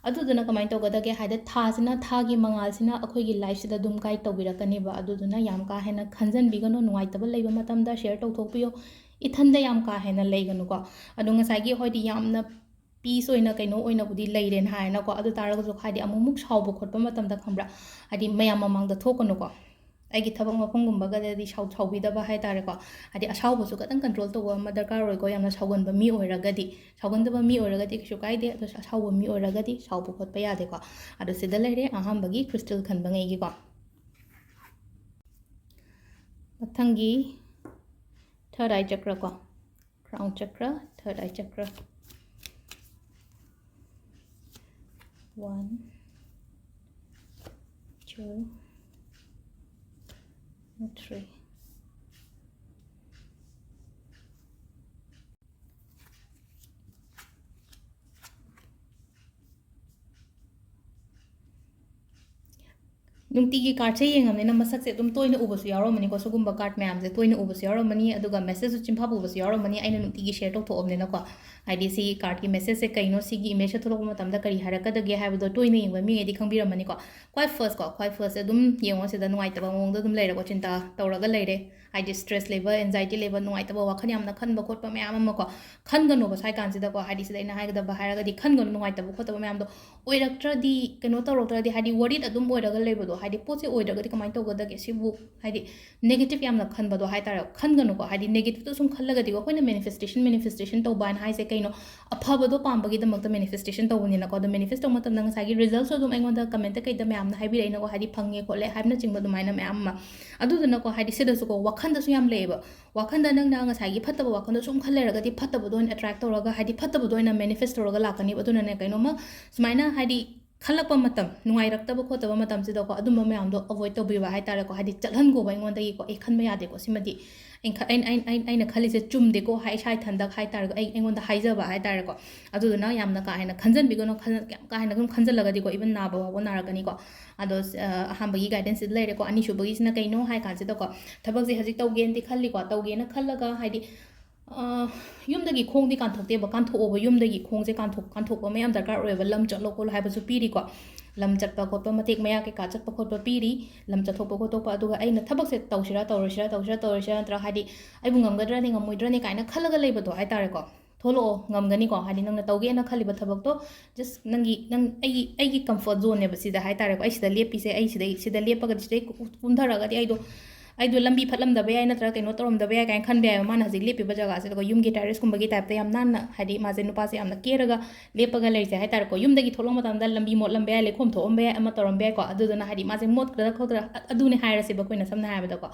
ꯑꯗꯨꯗꯨꯅ ꯀꯃꯥꯏꯅ ꯇꯧꯒꯗꯒꯦ ꯍꯥꯏꯗ, ꯊꯥꯁꯤꯅ, ꯊꯥꯒꯤ ꯃꯉꯥꯜꯁꯤꯅ ꯑꯩꯈꯣꯏꯒꯤ lifeꯁꯤꯗ ꯑꯗꯨꯝ guide ꯇꯧꯕꯤꯔꯛꯀꯅꯦꯕ꯫ ꯑꯗꯨꯗꯨꯅ ꯌꯥꯝ ꯀꯥ ꯍꯦꯟꯅ ꯈꯟꯖꯟꯕꯤꯒꯅꯨ, ꯅꯨꯡꯉꯥꯏꯇꯕ ꯂꯩꯕ ꯃꯇꯝꯗ share ꯇꯧꯊꯣꯛꯄꯤꯌꯣ꯫ ꯏꯊꯟꯗ ꯌꯥꯝ ꯀꯥ ꯍꯦꯟꯅ ꯂꯩꯒꯅꯨꯀꯣ꯫ ꯑꯗꯣ ꯉꯁꯥꯏꯒꯤ ꯑꯩꯈꯣꯏꯗꯤ ꯌꯥꯝꯅ peace ꯑꯣꯏꯅ, ꯀꯩꯅꯣ ꯑꯣꯏꯅꯕꯨꯗꯤ ꯂꯩꯔꯦꯅ ꯍꯥꯏꯅꯀꯣ꯫ ꯑꯗꯨ ꯇꯥꯔꯒꯁꯨ, ꯍꯥꯏꯗꯤ, ꯑꯃꯨꯛꯃꯨꯛ ꯁꯥꯎꯕ ꯈꯣꯠꯄ ꯃꯇꯝꯗ, ꯈꯪꯕ꯭ꯔꯥ, ꯍꯥꯏꯗꯤ, ꯃꯌꯥꯝ ꯃꯃꯥꯡꯗ ꯊꯣꯛꯀꯅꯨꯀꯣ꯫ ꯑꯩꯒꯤ ꯊꯕꯛ ꯃꯐꯝꯒꯨꯝꯕꯒꯗꯗꯤ ꯁꯥꯎ-, ꯁꯥꯎꯕꯤꯗꯕ ꯍꯥꯏ ꯇꯥꯔꯦꯀꯣ꯫ ꯍꯥꯏꯗꯤ ꯑꯁꯥꯎꯕꯁꯨ ꯈꯤꯇꯪ control ꯇꯧꯕ ꯑꯃ ꯗꯔꯀꯥꯔ ꯑꯣꯏꯀꯣ, ꯌꯥꯝꯅ ꯁꯥꯎꯒꯟꯕ ꯃꯤ ꯑꯣꯏꯔꯒꯗꯤ꯫ ꯁꯥꯎꯒꯟꯗꯕ ꯃꯤ ꯑꯣꯏꯔꯒꯗꯤ ꯀꯩꯁꯨ ꯀꯥꯏꯗꯦ, ꯑꯗꯣ ꯑꯁꯥꯎꯕ ꯃꯤ ꯑꯣꯏꯔꯒꯗꯤ ꯁꯥꯎꯕ ꯈꯣꯠꯄ ꯌꯥꯗꯦꯀꯣ꯫ ꯑꯗꯣ ꯁꯤꯗ ꯂꯩꯔꯦ ꯑꯍꯥꯟꯕꯒꯤ crystal ꯈꯟꯕꯉꯩꯒꯤꯀꯣ꯫ ꯃꯊꯪꯒꯤ third eye chakra ꯀꯣ, crown chakra, third eye chakra. One, two, three. ꯅꯨꯡꯇꯤꯒꯤ cardꯁꯦ ꯌꯦꯡꯉꯕꯅꯤꯅ ꯃꯁꯛꯁꯦ ꯑꯗꯨꯝ ꯇꯣꯏꯅ ꯎꯕꯁꯨ ꯌꯥꯎꯔꯝꯃꯅꯤꯀꯣ꯫ ꯁꯤꯒꯨꯝꯕ card ꯃꯌꯥꯝꯁꯦ ꯇꯣꯏꯅ ꯎꯕꯁꯨ ꯌꯥꯎꯔꯝꯃꯅꯤ, ꯑꯗꯨꯒ messageꯁꯨ ꯆꯤꯟꯐꯥ ꯄꯨꯕꯁꯨ ꯌꯥꯎꯔꯝꯃꯅꯤ, ꯑꯩꯅ ꯅꯨꯡꯇꯤꯒꯤ share ꯇꯧꯊꯣꯛꯑꯕꯅꯤꯅꯀꯣ꯫ ꯍꯥꯏꯗꯤ ꯁꯤꯒꯤ cardꯀꯤ messageꯁꯦ ꯀꯩꯅꯣ, ꯁꯤꯒꯤ imageꯁꯦ ꯊꯣꯛꯂꯛꯄ ꯃꯇꯝꯗ ꯀꯔꯤ ꯍꯥꯏꯔꯛꯀꯗꯒꯦ ꯍꯥꯏꯕꯗꯣ ꯇꯣꯏꯅ ꯌꯦꯡꯕ ꯃꯤꯉꯩꯗꯤ ꯈꯪꯕꯤꯔꯝꯃꯅꯤꯀꯣ꯫ ꯈ꯭ꯋꯥꯏ first ꯀꯣ, ꯈ꯭ꯋꯥꯏ firstꯁꯦ ꯑꯗꯨꯝ ꯌꯦꯡꯉꯣ, ꯁꯤꯗ ꯅꯨꯡꯉꯥꯏꯇꯕ ꯃꯑꯣꯡꯗ ꯑꯗꯨꯝ ꯂꯩꯔꯦꯀꯣ, ꯆꯤꯟꯇꯥ ꯇꯧꯔꯒ ꯂꯩꯔꯦ꯫ ꯍꯥꯏꯗꯤ stress ꯂꯩꯕ, anxiety ꯂꯩꯕ, ꯅꯨꯡꯉꯥꯏꯇꯕ ꯋꯥꯈꯜ ꯌꯥꯝꯅ ꯈꯟꯕ ꯈꯣꯠꯄ ꯃꯌꯥꯝ ꯑꯃꯀꯣ꯫ ꯈꯟꯒꯅꯣꯕ ꯁ꯭ꯋꯥꯏ ꯀꯥꯟꯁꯤꯗꯀꯣ꯫ ꯍꯥꯏꯗꯤ ꯁꯤꯗ ꯑꯩꯅ ꯍꯥꯏꯒꯗꯕ ꯍꯥꯏꯔꯒꯗꯤ ꯈꯟꯒꯅꯨ, ꯅꯨꯡꯉꯥꯏꯇꯕ ꯈꯣꯠꯇꯕ ꯃꯌꯥꯝꯗꯣ꯫ ꯑꯣꯏꯔꯛꯇ꯭ꯔꯗꯤ, ꯀꯩꯅꯣ ꯇꯧꯔꯛꯇ꯭ꯔꯗꯤ, ꯍꯥꯏꯗꯤ worried ꯑꯗꯨꯝ ꯑꯣꯏꯔꯒ ꯂꯩꯕꯗꯣ, ꯍꯥꯏꯗꯤ ꯄꯣꯠꯁꯦ ꯑꯣꯏꯗ꯭ꯔꯒꯗꯤ ꯀꯃꯥꯏꯅ ꯇꯧꯒꯗꯒꯦ ꯁꯤꯕꯨ, ꯍꯥꯏꯗꯤ negative ꯌꯥꯝꯅ ꯈꯟꯕꯗꯣ ꯍꯥꯏ ꯇꯥꯔꯦ, ꯈꯟꯒꯅꯨꯀꯣ꯫ ꯍꯥꯏꯗꯤ negativeꯇꯣ ꯁꯨꯝ ꯈꯜꯂꯒꯗꯤꯀꯣ, ꯑꯩꯈꯣꯏꯅ manifestation, manifestation ꯇꯧꯕ ꯍꯥꯏꯅ ꯍꯥꯏꯁꯦ ꯀꯩꯅꯣ? ꯑꯐꯕꯗꯣ ꯄꯥꯝꯕꯒꯤꯗꯃꯛꯇ manifestation ꯇꯧꯕꯅꯤꯅꯀꯣ꯫ ꯑꯗꯣ manifest ꯇꯧꯕ ꯃꯇꯝꯗ ꯉꯁꯥꯏꯒꯤ resultꯁꯨ ꯑꯗꯨꯝ ꯑꯩꯉꯣꯟꯗ commentꯇ ꯀꯩꯗ ꯃꯌꯥꯝꯅ ꯍꯥꯏꯕꯤꯔꯛꯏꯅꯀꯣ, ꯍꯥꯏꯗꯤ ꯐꯪꯉꯦ ꯈꯣꯠꯂꯦ ꯍꯥꯏꯕꯅꯆꯤꯡꯕ ꯑꯗꯨꯃꯥꯏꯅ ꯃꯌꯥꯝ ꯑꯃ꯫ ꯑꯗꯨꯗꯨꯅꯀꯣ, ꯍꯥꯏꯗꯤ ꯁꯤꯗꯁꯨꯀꯣ ꯋꯥꯈꯟꯗꯁꯨ ꯌꯥꯝ ꯂꯩꯌꯦꯕ꯫ ꯋꯥꯈꯟꯗ ꯅꯪꯅ ꯉꯁꯥꯏꯒꯤ ꯐꯠꯇꯕ ꯋꯥꯈꯟꯗꯣ ꯁꯨꯝ ꯈꯜ ꯂꯩꯔꯒꯗꯤ ꯐꯠꯇꯕꯗꯣ ꯑꯣꯏꯅ attract ꯇꯧꯔꯒ, ꯍꯥꯏꯗꯤ ꯐꯠꯇꯕꯗꯣ ꯑꯣꯏꯅ manifest ꯇꯧꯔꯒ ꯂꯥꯛꯀꯅꯤꯕ꯫ ꯑꯗꯨꯅꯅꯦ, ꯀꯩꯅꯣꯝꯃ ꯁꯨꯃꯥꯏꯅ, ꯍꯥꯏꯗꯤ ꯈꯜꯂꯛꯄ ꯃꯇꯝ, ꯅꯨꯡꯉꯥꯏꯔꯛꯇꯕ ꯈꯣꯠꯇꯕ ꯃꯇꯝꯁꯤꯗꯀꯣ, ꯑꯗꯨꯝꯕ ꯃꯌꯥꯝꯗꯣ avoid ꯇꯧꯕꯤꯕ ꯍꯥꯏ ꯇꯥꯔꯦꯀꯣ꯫ ꯍꯥꯏꯗꯤ ꯆꯠꯍꯟꯈꯣꯕ ꯑꯩꯉꯣꯟꯗꯒꯤꯀꯣ, "ꯑꯦ, ꯈꯟꯕ ꯌꯥꯗꯦꯀꯣ, ꯁꯤꯃꯗꯤ ꯑꯩꯅ ꯈ-, ꯑꯩꯅ, ꯑꯩꯅ, ꯑꯩꯅ, ꯑꯩꯅ ꯈꯜꯂꯤꯁꯦ ꯆꯨꯝꯗꯦꯀꯣ" ꯍꯥꯏ, ꯏꯁꯥ ꯏꯊꯟꯗ ꯍꯥꯏ ꯇꯥꯔꯦꯀꯣ, ꯑꯩ, ꯑꯩꯉꯣꯟꯗ ꯍꯥꯏꯖꯕ ꯍꯥꯏ ꯇꯥꯔꯦꯀꯣ꯫ ꯑꯗꯨꯗꯨꯅ ꯌꯥꯝꯅ ꯀꯥ ꯍꯦꯟꯅ ꯈꯟꯖꯟꯕꯤꯒꯅꯨ, ꯈꯟ-, ꯌꯥꯝ ꯀꯥ ꯍꯦꯟꯅ ꯑꯗꯨꯝ ꯈꯟꯖꯜꯂꯒꯗꯤꯀꯣ, even ꯅꯥꯕ ꯐꯥꯎꯕ ꯅꯥꯔꯛꯀꯅꯤꯀꯣ꯫ ꯑꯗꯣ, ꯑ, ꯑꯍꯥꯟꯕꯒꯤ guidanceꯁꯤꯗ ꯂꯩꯔꯦꯀꯣ꯫ ꯑꯅꯤꯁꯨꯕꯒꯤꯁꯤꯅ ꯀꯩꯅꯣ ꯍꯥꯏ ꯀꯥꯟꯁꯤꯗꯀꯣ, ꯊꯕꯛꯁꯦ ꯍꯧꯖꯤꯛ ꯇꯧꯒꯦꯅꯗꯤ ꯈꯜꯂꯤꯀꯣ, ꯇꯧꯒꯦꯅ ꯈꯜꯂꯒ, ꯍꯥꯏꯗꯤ, ꯑ, ꯌꯨꯝꯗꯒꯤ ꯈꯣꯡꯗꯤ ꯀꯥꯟꯊꯣꯛꯇꯦꯕ, ꯀꯥꯟꯊꯣꯛꯑꯣꯕ, ꯌꯨꯝꯗꯒꯤ ꯈꯣꯡꯁꯦ ꯀꯥꯟꯊꯣꯛ-, ꯀꯥꯟꯊꯣꯛꯄ ꯑꯃ ꯌꯥꯝ ꯗꯔꯀꯥꯔ ꯑꯣꯏꯌꯦꯕ, ꯂꯝ ꯆꯠꯂꯣ ꯈꯣꯠꯂꯣ ꯍꯥꯏꯕꯁꯨ ꯄꯤꯔꯤꯀꯣ, ꯂꯝ ꯆꯠꯄ ꯈꯣꯠꯄ, ꯃꯇꯦꯛ ꯃꯌꯥ ꯀꯩꯀꯥ ꯆꯠꯄ ꯈꯣꯠꯄ ꯄꯤꯔꯤ, ꯂꯝ ꯆꯠꯊꯣꯛꯄ ꯈꯣꯠꯇꯣꯛꯄ꯫ ꯑꯗꯨꯒ ꯑꯩꯅ ꯊꯕꯛꯁꯦ ꯇꯧꯁꯤꯔꯥ ꯇꯧꯔꯣꯏꯁꯤꯔꯥ, ꯇꯧꯁꯤꯔꯥ ꯇꯧꯔꯣꯏꯁꯤꯔꯥ, ꯅꯠꯇ꯭ꯔꯒ ꯍꯥꯏꯗꯤ ꯑꯩꯕꯨ ꯉꯝꯒꯗ꯭ꯔꯅꯦ ꯉꯝꯃꯣꯏꯗ꯭ꯔꯅꯦ ꯀꯥꯏꯅ ꯈꯜꯂꯒ ꯂꯩꯕꯗꯣ ꯍꯥꯏ ꯇꯥꯔꯦꯀꯣ, ꯊꯣꯛꯂꯛꯑꯣ, ꯉꯝꯒꯅꯤꯀꯣ꯫ ꯍꯥꯏꯗꯤ ꯅꯪꯅ ꯇꯧꯒꯦꯅ ꯈꯜꯂꯤꯕ ꯊꯕꯛꯇꯣ, just ꯅꯪꯒꯤ, ꯅꯪ, ꯑꯩꯒꯤ, ꯑꯩꯒꯤ comfort zoneꯅꯦꯕ ꯁꯤꯗ ꯍꯥꯏꯇꯥꯔꯦꯀꯣ꯫ ꯑꯩ ꯁꯤꯗ ꯂꯦꯞꯄꯤꯁꯦ, ꯑꯩ ꯁꯤꯗꯩ, ꯁꯤꯗ ꯂꯦꯞꯄꯒꯗꯤ, ꯁꯤꯗꯩ ꯀꯨ-, ꯀꯨꯝꯊꯔꯒꯗꯤ ꯑꯩꯗꯣ, ꯑꯩꯗꯣ ꯂꯝꯕꯤ ꯐꯠꯂꯝꯗꯕ ꯌꯥꯏ, ꯅꯠꯇ꯭ꯔꯒ ꯀꯩꯅꯣ ꯇꯧꯔꯝꯗꯕ ꯌꯥꯏ ꯀꯥꯏꯅ ꯈꯟꯕ ꯌꯥꯏꯕ꯫ ꯃꯥꯅ ꯍꯧꯖꯤꯛ ꯂꯦꯞꯄꯤꯕ ꯖꯒꯥꯁꯤꯗꯀꯣ, ꯌꯨꯝꯒꯤ terraceꯀꯨꯝꯕꯒꯤ typeꯇ ꯌꯥꯝ ꯅꯥꯟꯅ, ꯍꯥꯏꯗꯤ ꯃꯥꯁꯦ, ꯅꯨꯄꯥꯁꯦ ꯌꯥꯝꯅ ꯀꯦꯔꯒ ꯂꯦꯞꯄꯒ ꯂꯩꯔꯤꯁꯦ ꯍꯥꯏꯇꯥꯔꯦꯀꯣ꯫ ꯌꯨꯝꯗꯒꯤ ꯊꯣꯛꯂꯛꯄ ꯃꯇꯝꯗ ꯂꯝꯕꯤ ꯃꯣꯠꯂꯝꯕ ꯌꯥꯏ, ꯂꯩꯈꯣꯝ ꯊꯣꯛꯑꯝꯕ ꯌꯥꯏ, ꯑꯃ ꯇꯧꯔꯝꯕ ꯌꯥꯏꯀꯣ꯫ ꯑꯗꯨꯗꯨꯅ ꯍꯥꯏꯗꯤ ꯃꯥꯁꯦ ꯃꯣꯠꯀꯗ꯭ꯔꯥ ꯈꯣꯠꯀꯗ꯭ꯔꯥ, ꯑ-, ꯑꯗꯨꯅꯦ ꯍꯥꯏꯔꯁꯦꯕ ꯑꯩꯈꯣꯏꯅ ꯁꯝꯅ ꯍꯥꯏꯔꯕꯗꯀꯣ꯫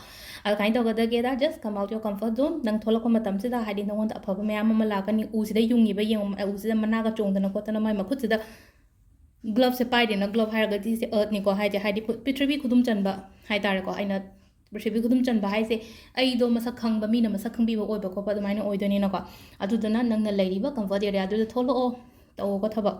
ꯑꯗꯨꯃꯥꯏꯅ ꯇꯧꯒꯗꯒꯦꯗ, just come out your comfort zone꯫ ꯅꯪ ꯊꯣꯛꯂꯛꯄ ꯃꯇꯝꯁꯤꯗ ꯍꯥꯏꯗꯤ ꯅꯉꯣꯟꯗ ꯑꯐꯕ ꯃꯌꯥꯝ ꯑꯃ ꯂꯥꯛꯀꯅꯤ꯫ ꯎꯁꯤꯗ ꯌꯨꯡꯉꯤꯕ ꯌꯦꯡꯉꯨ, ꯎꯁꯤꯗ ꯃꯅꯥꯒ ꯆꯣꯡꯗꯅ ꯈꯣꯠꯇꯅ ꯃꯥꯏ ꯃꯈꯨꯠꯁꯤꯗ gloveꯁꯦ ꯄꯥꯏꯔꯦꯅ, glove ꯍꯥꯏꯔꯒꯗꯤ ꯁꯦ earthꯅꯤꯀꯣ, ꯍꯥꯏꯗꯤ, ꯍꯥꯏꯗꯤ ꯄꯨ-, ꯄ꯭ꯔꯤꯊꯤꯕꯤ ꯈꯨꯗꯨꯝ ꯆꯟꯕ ꯍꯥꯏꯇꯥꯔꯦꯀꯣ꯫ ꯑꯩꯅ ꯄ꯭ꯔꯤꯊꯤꯕꯤ ꯈꯨꯗꯨꯝ ꯆꯟꯕ ꯍꯥꯏꯁꯦ ꯑꯩꯗꯣ ꯃꯁꯛ ꯈꯪꯕ, ꯃꯤꯅ ꯃꯁꯛ ꯈꯪꯕꯤꯕ ꯑꯣꯏꯕ ꯈꯣꯠꯄ ꯑꯗꯨꯃꯥꯏꯅ ꯑꯣꯏꯗꯣꯏꯅꯤꯅꯀꯣ꯫ ꯑꯗꯨꯗꯨꯅ ꯅꯪꯅ ꯂꯩꯔꯤꯕ comfort areaꯗꯨꯗ ꯊꯣꯛꯂꯛꯑꯣ, ꯇꯧꯑꯣꯀꯣ ꯊꯕꯛ꯫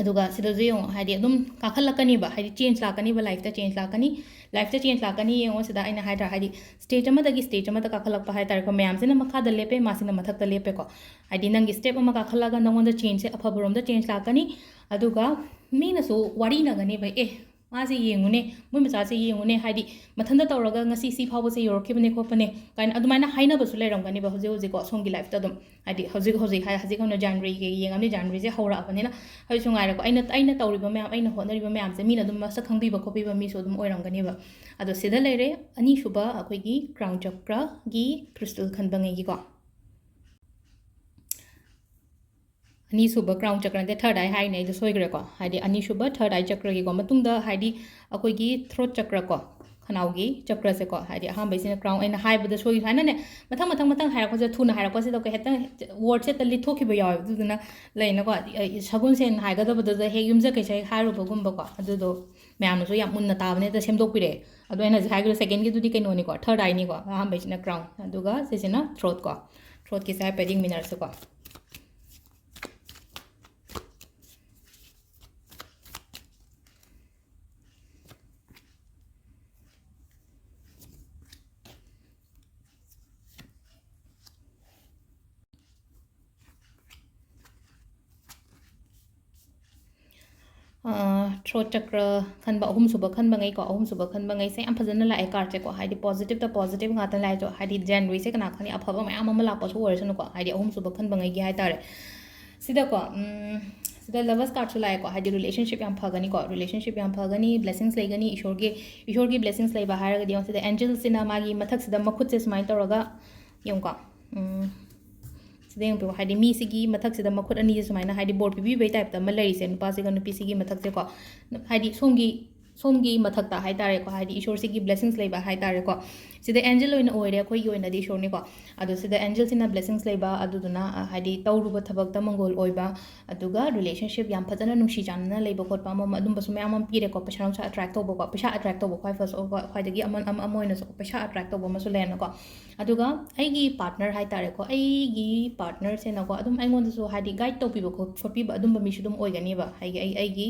ꯑꯗꯨꯒ ꯁꯤꯗꯁꯨ ꯌꯦꯡꯉꯣ, ꯍꯥꯏꯗꯤ ꯑꯗꯨꯝ ꯀꯥꯈꯠꯂꯛꯀꯅꯤꯕ, ꯍꯥꯏꯗꯤ change ꯂꯥꯛꯀꯅꯤꯕ, lifeꯇ change ꯂꯥꯛꯀꯅꯤ꯫ Lifeꯇ change ꯂꯥꯛꯀꯅꯤ ꯌꯦꯡꯉꯣ, ꯁꯤꯗ ꯑꯩꯅ ꯍꯥꯏꯗ꯭ꯔꯥ, ꯍꯥꯏꯗꯤ stage ꯑꯃꯗꯒꯤ stage ꯑꯃꯗ ꯀꯥꯈꯠꯂꯛꯄ ꯍꯥꯏꯇꯥꯔꯦꯀꯣ꯫ ꯃꯌꯥꯝꯁꯤꯅ ꯃꯈꯥꯗ ꯂꯦꯞꯄꯦ, ꯃꯥꯁꯤꯅ ꯃꯊꯛꯇ ꯂꯦꯞꯄꯦꯀꯣ꯫ ꯍꯥꯏꯗꯤ ꯅꯪꯒꯤ step ꯑꯃ ꯀꯥꯈꯠꯂꯒ ꯅꯪꯉꯣꯟꯗ changeꯁꯦ ꯑꯐꯕꯔꯣꯝꯗ change ꯂꯥꯛꯀꯅꯤ꯫ ꯑꯗꯨꯒ ꯃꯤꯅꯁꯨ ꯋꯥꯔꯤꯅꯒꯅꯦꯕ, "ꯑꯦ, ꯃꯥꯁꯦ ꯌꯦꯡꯉꯨꯅꯦ, ꯃꯣꯏ ꯃꯆꯥꯁꯦ ꯌꯦꯡꯉꯨꯅꯦ, ꯍꯥꯏꯗꯤ ꯃꯊꯟꯇ ꯇꯧꯔꯒ ꯉꯁꯤ ꯁꯤ ꯐꯥꯎꯕꯁꯦ ꯌꯧꯔꯛꯈꯤꯕꯅꯦ ꯈꯣꯠꯄꯅꯦ" ꯀꯥꯏꯅ ꯑꯗꯨꯃꯥꯏꯅ ꯍꯥꯏꯅꯕꯁꯨ ꯂꯩꯔꯝꯒꯅꯦꯕ ꯍꯧꯖꯤꯛ ꯍꯧꯖꯤꯛꯀꯣ, ꯁꯣꯝꯒꯤ lifeꯇ ꯑꯗꯨꯝ꯫ ꯍꯥꯏꯗꯤ ꯍꯧꯖꯤꯛ ꯍꯧꯖꯤꯛ ꯍꯥꯏ-, ꯍꯧꯖꯤꯛ ꯍꯧꯅ Januaryꯒꯤ ꯌꯦꯡꯉꯝꯅꯤ, Januaryꯁꯦ ꯍꯧꯔꯛꯑꯕꯅꯤꯅ꯫ ꯍꯧꯖꯤꯛꯁꯨ ꯉꯥꯏꯔꯦꯀꯣ, ꯑꯩꯅ, ꯑꯩꯅ ꯇꯧꯔꯤꯕ ꯃꯌꯥꯝ, ꯑꯩꯅ ꯍꯣꯠꯅꯔꯤꯕ ꯃꯌꯥꯝꯁꯦ ꯃꯤꯅ ꯑꯗꯨꯝ ꯃꯁꯛ ꯈꯪꯕꯤꯕ ꯈꯣꯠꯄꯤꯕ ꯃꯤꯁꯨ ꯑꯗꯨꯝ ꯑꯣꯏꯔꯝꯒꯅꯦꯕ꯫ ꯑꯗꯣ ꯁꯤꯗ ꯂꯩꯔꯦ ꯑꯅꯤꯁꯨꯕ ꯑꯩꯈꯣꯏꯒꯤ Crown Chakraꯒꯤ crystal ꯈꯟꯕꯉꯩꯒꯤꯀꯣ꯫ ꯑꯅꯤꯁꯨꯕ Crown Chakra ꯅꯠꯇꯦ, Third Eye ꯍꯥꯏꯅꯦ, ꯑꯩꯗꯣ ꯁꯣꯏꯈ꯭ꯔꯦꯀꯣ꯫ ꯍꯥꯏꯗꯤ ꯑꯅꯤꯁꯨꯕ Third Eye Chakraꯒꯤꯀꯣ ꯃꯇꯨꯡꯗ, ꯍꯥꯏꯗꯤ ꯑꯩꯈꯣꯏꯒꯤ throat chakraꯀꯣ, ꯈꯅꯥꯎꯒꯤ chakraꯁꯦꯀꯣ, ꯍꯥꯏꯗꯤ ꯑꯍꯥꯟꯕꯩꯁꯤꯅ crown, ꯑꯩꯅ ꯍꯥꯏꯕꯗ ꯁꯣꯏꯈꯤꯕ ꯁꯨꯃꯥꯏꯅꯅꯦ, ꯃꯊꯪ ꯃꯊꯪ ꯃꯊꯪ ꯍꯥꯏꯔꯛꯄꯁꯦ, ꯊꯨꯅ ꯍꯥꯏꯔꯛꯄꯁꯤꯗ ꯑꯩꯈꯣꯏ ꯍꯦꯛꯇ wordꯁꯦ ꯍꯦꯛꯇ ꯂꯤꯠꯊꯣꯛꯈꯤꯕ ꯌꯥꯎꯋꯦꯕ꯫ ꯑꯗꯨꯗꯨꯅ ꯂꯩꯅꯀꯣ, ꯑꯩ ꯁꯒꯨꯟꯁꯦꯟ ꯍꯥꯏꯒꯗꯕꯗꯨꯗ ꯍꯦꯛ ꯌꯨꯝꯁꯀꯩꯁ ꯍꯦꯛ ꯍꯥꯏꯔꯨꯕꯒꯨꯝꯕꯀꯣ꯫ ꯑꯗꯨꯗꯣ ꯃꯌꯥꯝꯅꯁꯨ ꯌꯥꯝ ꯃꯨꯟꯅ ꯇꯥꯕꯅꯦ, ꯍꯦꯛꯇ ꯁꯦꯝꯗꯣꯛꯄꯤꯔꯛꯑꯦ꯫ ꯑꯗꯣ ꯑꯩꯅ ꯍꯧꯖꯤꯛ ꯍꯥꯏꯈꯤꯕ secondꯒꯤꯗꯨꯗꯤ ꯀꯩꯅꯣꯅꯤꯀꯣ, Third Eyeꯅꯤꯀꯣ꯫ ꯑꯍꯥꯟꯕꯩꯁꯤꯅ crown, ꯑꯗꯨꯒ ꯁꯤꯁꯤꯅ throatꯀꯣ꯫ Throatꯀꯤꯁꯦ ꯍꯥꯏꯐꯦꯠ ꯌꯦꯡꯃꯤꯟꯅꯔꯁꯤꯀꯣ꯫ ꯊ꯭ꯔꯣꯠ ꯆꯀ꯭ꯔ ꯈꯟꯕ, ꯑꯍꯨꯝꯁꯨꯕ ꯈꯟꯕꯉꯩꯀꯣ, ꯑꯍꯨꯝꯁꯨꯕ ꯈꯟꯕꯉꯩꯁꯦ ꯌꯥꯝ ꯐꯖꯅ ꯂꯥꯛꯑꯦ ꯀꯥꯔꯠꯁꯦꯀꯣ, ꯍꯥꯏꯗꯤ ꯄꯣꯖꯤꯇꯤꯞꯇ ꯄꯣꯖꯤꯇꯤꯞ ꯉꯥꯛꯇ ꯂꯥꯛꯑꯦ꯫ ꯍꯥꯏꯗꯤ ꯖꯦꯟꯋꯥꯔꯤꯁꯦ ꯀꯅꯥ ꯈꯪꯅꯤ ꯑꯐꯕ ꯃꯌꯥꯝ ꯑꯃ ꯂꯥꯛꯄꯁꯨ ꯑꯣꯏꯔꯁꯅꯨꯀꯣ, ꯍꯥꯏꯗꯤ ꯑꯍꯨꯝꯁꯨꯕ ꯈꯟꯕꯉꯩꯒꯤ ꯍꯥꯏꯇꯥꯔꯦ꯫ ꯁꯤꯗꯀꯣ ꯎꯝ, ꯁꯤꯗ ꯂꯚꯔꯁ ꯀꯥꯔꯠꯁꯨ ꯂꯥꯛꯑꯦꯀꯣ, ꯍꯥꯏꯗꯤ ꯔꯤꯂꯦꯁꯟꯁꯤꯞ ꯌꯥꯝ ꯐꯒꯅꯤꯀꯣ, ꯔꯤꯂꯦꯁꯟꯁꯤꯞ ꯌꯥꯝ ꯐꯒꯅꯤ, ꯕ꯭ꯂꯦꯁꯤꯡꯁ ꯂꯩꯒꯅꯤ, ꯏꯁꯣꯔꯒꯤ ꯏꯁꯣꯔꯒꯤ ꯕ꯭ꯂꯦꯁꯤꯡꯁ ꯂꯩꯕ ꯍꯥꯏꯔꯒꯗꯤ ꯌꯦꯡꯉꯣ, ꯁꯤꯗ ꯑꯦꯟꯖꯦꯜꯁꯤꯅ ꯃꯥꯒꯤ ꯃꯊꯛꯁꯤꯗ ꯃꯈꯨꯠꯁꯦ ꯁꯨꯃꯥꯏꯅ ꯇꯧꯔꯒ ꯌꯦꯡꯉꯨꯀꯣ꯫ ꯎꯝ, ꯁꯤꯗ ꯌꯦꯡꯕꯤꯌꯨ, ꯍꯥꯏꯗꯤ ꯃꯤꯁꯤꯒꯤ ꯃꯊꯛꯁꯤꯗ ꯃꯈꯨꯠ ꯑꯅꯤꯁꯦ ꯁꯨꯃꯥꯏꯅ, ꯍꯥꯏꯗꯤ ꯕꯣꯔ ꯄꯤꯕꯤꯕꯩ ꯇꯥꯏꯞꯇ ꯑꯃ ꯂꯩꯔꯤꯁꯦ, ꯅꯨꯄꯥꯁꯤꯒ ꯅꯨꯄꯤꯁꯤꯒꯤ ꯃꯊꯛꯁꯦꯀꯣ꯫ ꯍꯥꯏꯗꯤ ꯁꯣꯝꯒꯤ ꯁꯣꯝꯒꯤ ꯃꯊꯛꯇ ꯍꯥꯏꯇꯥꯔꯦꯀꯣ, ꯍꯥꯏꯗꯤ ꯏꯁꯣꯔꯁꯤꯒꯤ ꯕ꯭ꯂꯦꯁꯤꯡꯁ ꯂꯩꯕ ꯍꯥꯏꯇꯥꯔꯦꯀꯣ꯫ ꯁꯤꯗ ꯑꯦꯟꯖꯦꯜ ꯑꯣꯏꯅ ꯑꯣꯏꯔꯦ, ꯑꯩꯈꯣꯏꯒꯤ ꯑꯣꯏꯅꯗꯤ ꯏꯁꯣꯔꯅꯤꯀꯣ꯫ ꯑꯗꯣ ꯁꯤꯗ ꯑꯦꯟꯖꯦꯜꯁꯤꯅ ꯕ꯭ꯂꯦꯁꯤꯡꯁ ꯂꯩꯕ, ꯑꯗꯨꯗꯨꯅ ꯑ, ꯍꯥꯏꯗꯤ ꯇꯧꯔꯨꯕ ꯊꯕꯛꯇ ꯃꯪꯒꯣꯜ ꯑꯣꯏꯕ, ꯑꯗꯨꯒ ꯔꯤꯂꯦꯁꯟꯁꯤꯞ ꯌꯥꯝ ꯐꯖꯅ ꯅꯨꯡꯁꯤ ꯆꯥꯟꯅꯅ ꯂꯩꯕ ꯈꯣꯠꯄ ꯑꯃ ꯑꯃ ꯑꯗꯨꯝꯕꯁꯨ ꯃꯌꯥꯝ ꯑꯃ ꯄꯤꯔꯦꯀꯣ꯫ ꯄꯩꯁꯥ ꯅꯨꯡꯁꯥ ꯑꯦꯇ꯭ꯔꯦꯛ ꯇꯧꯕꯀꯣ, ꯄꯩꯁꯥ ꯑꯦꯇ꯭ꯔꯦꯛ ꯇꯧꯕ ꯈ꯭ꯋꯥꯏ ꯐꯥꯔꯁ ꯑꯣꯏꯕ, ꯈ꯭ꯋꯥꯏꯗꯒꯤ ꯑꯃ ꯑꯃ ꯑꯃ ꯑꯣꯏꯅꯁꯨ ꯄꯩꯁꯥ ꯑꯦꯇ꯭ꯔꯦꯛ ꯇꯧꯕ ꯑꯃꯁꯨ ꯂꯩꯔꯦꯅꯀꯣ꯫ ꯑꯗꯨꯒ ꯑꯩꯒꯤ ꯄꯥꯔꯠꯅꯔ ꯍꯥꯏꯇꯥꯔꯦꯀꯣ, ꯑꯩꯒꯤ ꯄꯥꯔꯠꯅꯔꯁꯤꯅꯀꯣ ꯑꯗꯨꯝ ꯑꯩꯉꯣꯟꯗꯁꯨ ꯍꯥꯏꯗꯤ ꯒꯥꯏꯗ ꯇꯧꯕꯤꯕ ꯈꯣꯠ- ꯈꯣꯠꯄꯤꯕ ꯑꯗꯨꯝꯕ ꯃꯤꯁꯨ ꯑꯗꯨꯝ ꯑꯣꯏꯒꯅꯦꯕ꯫ ꯍꯥꯏꯗꯤ ꯑꯩ ꯑꯩꯒꯤ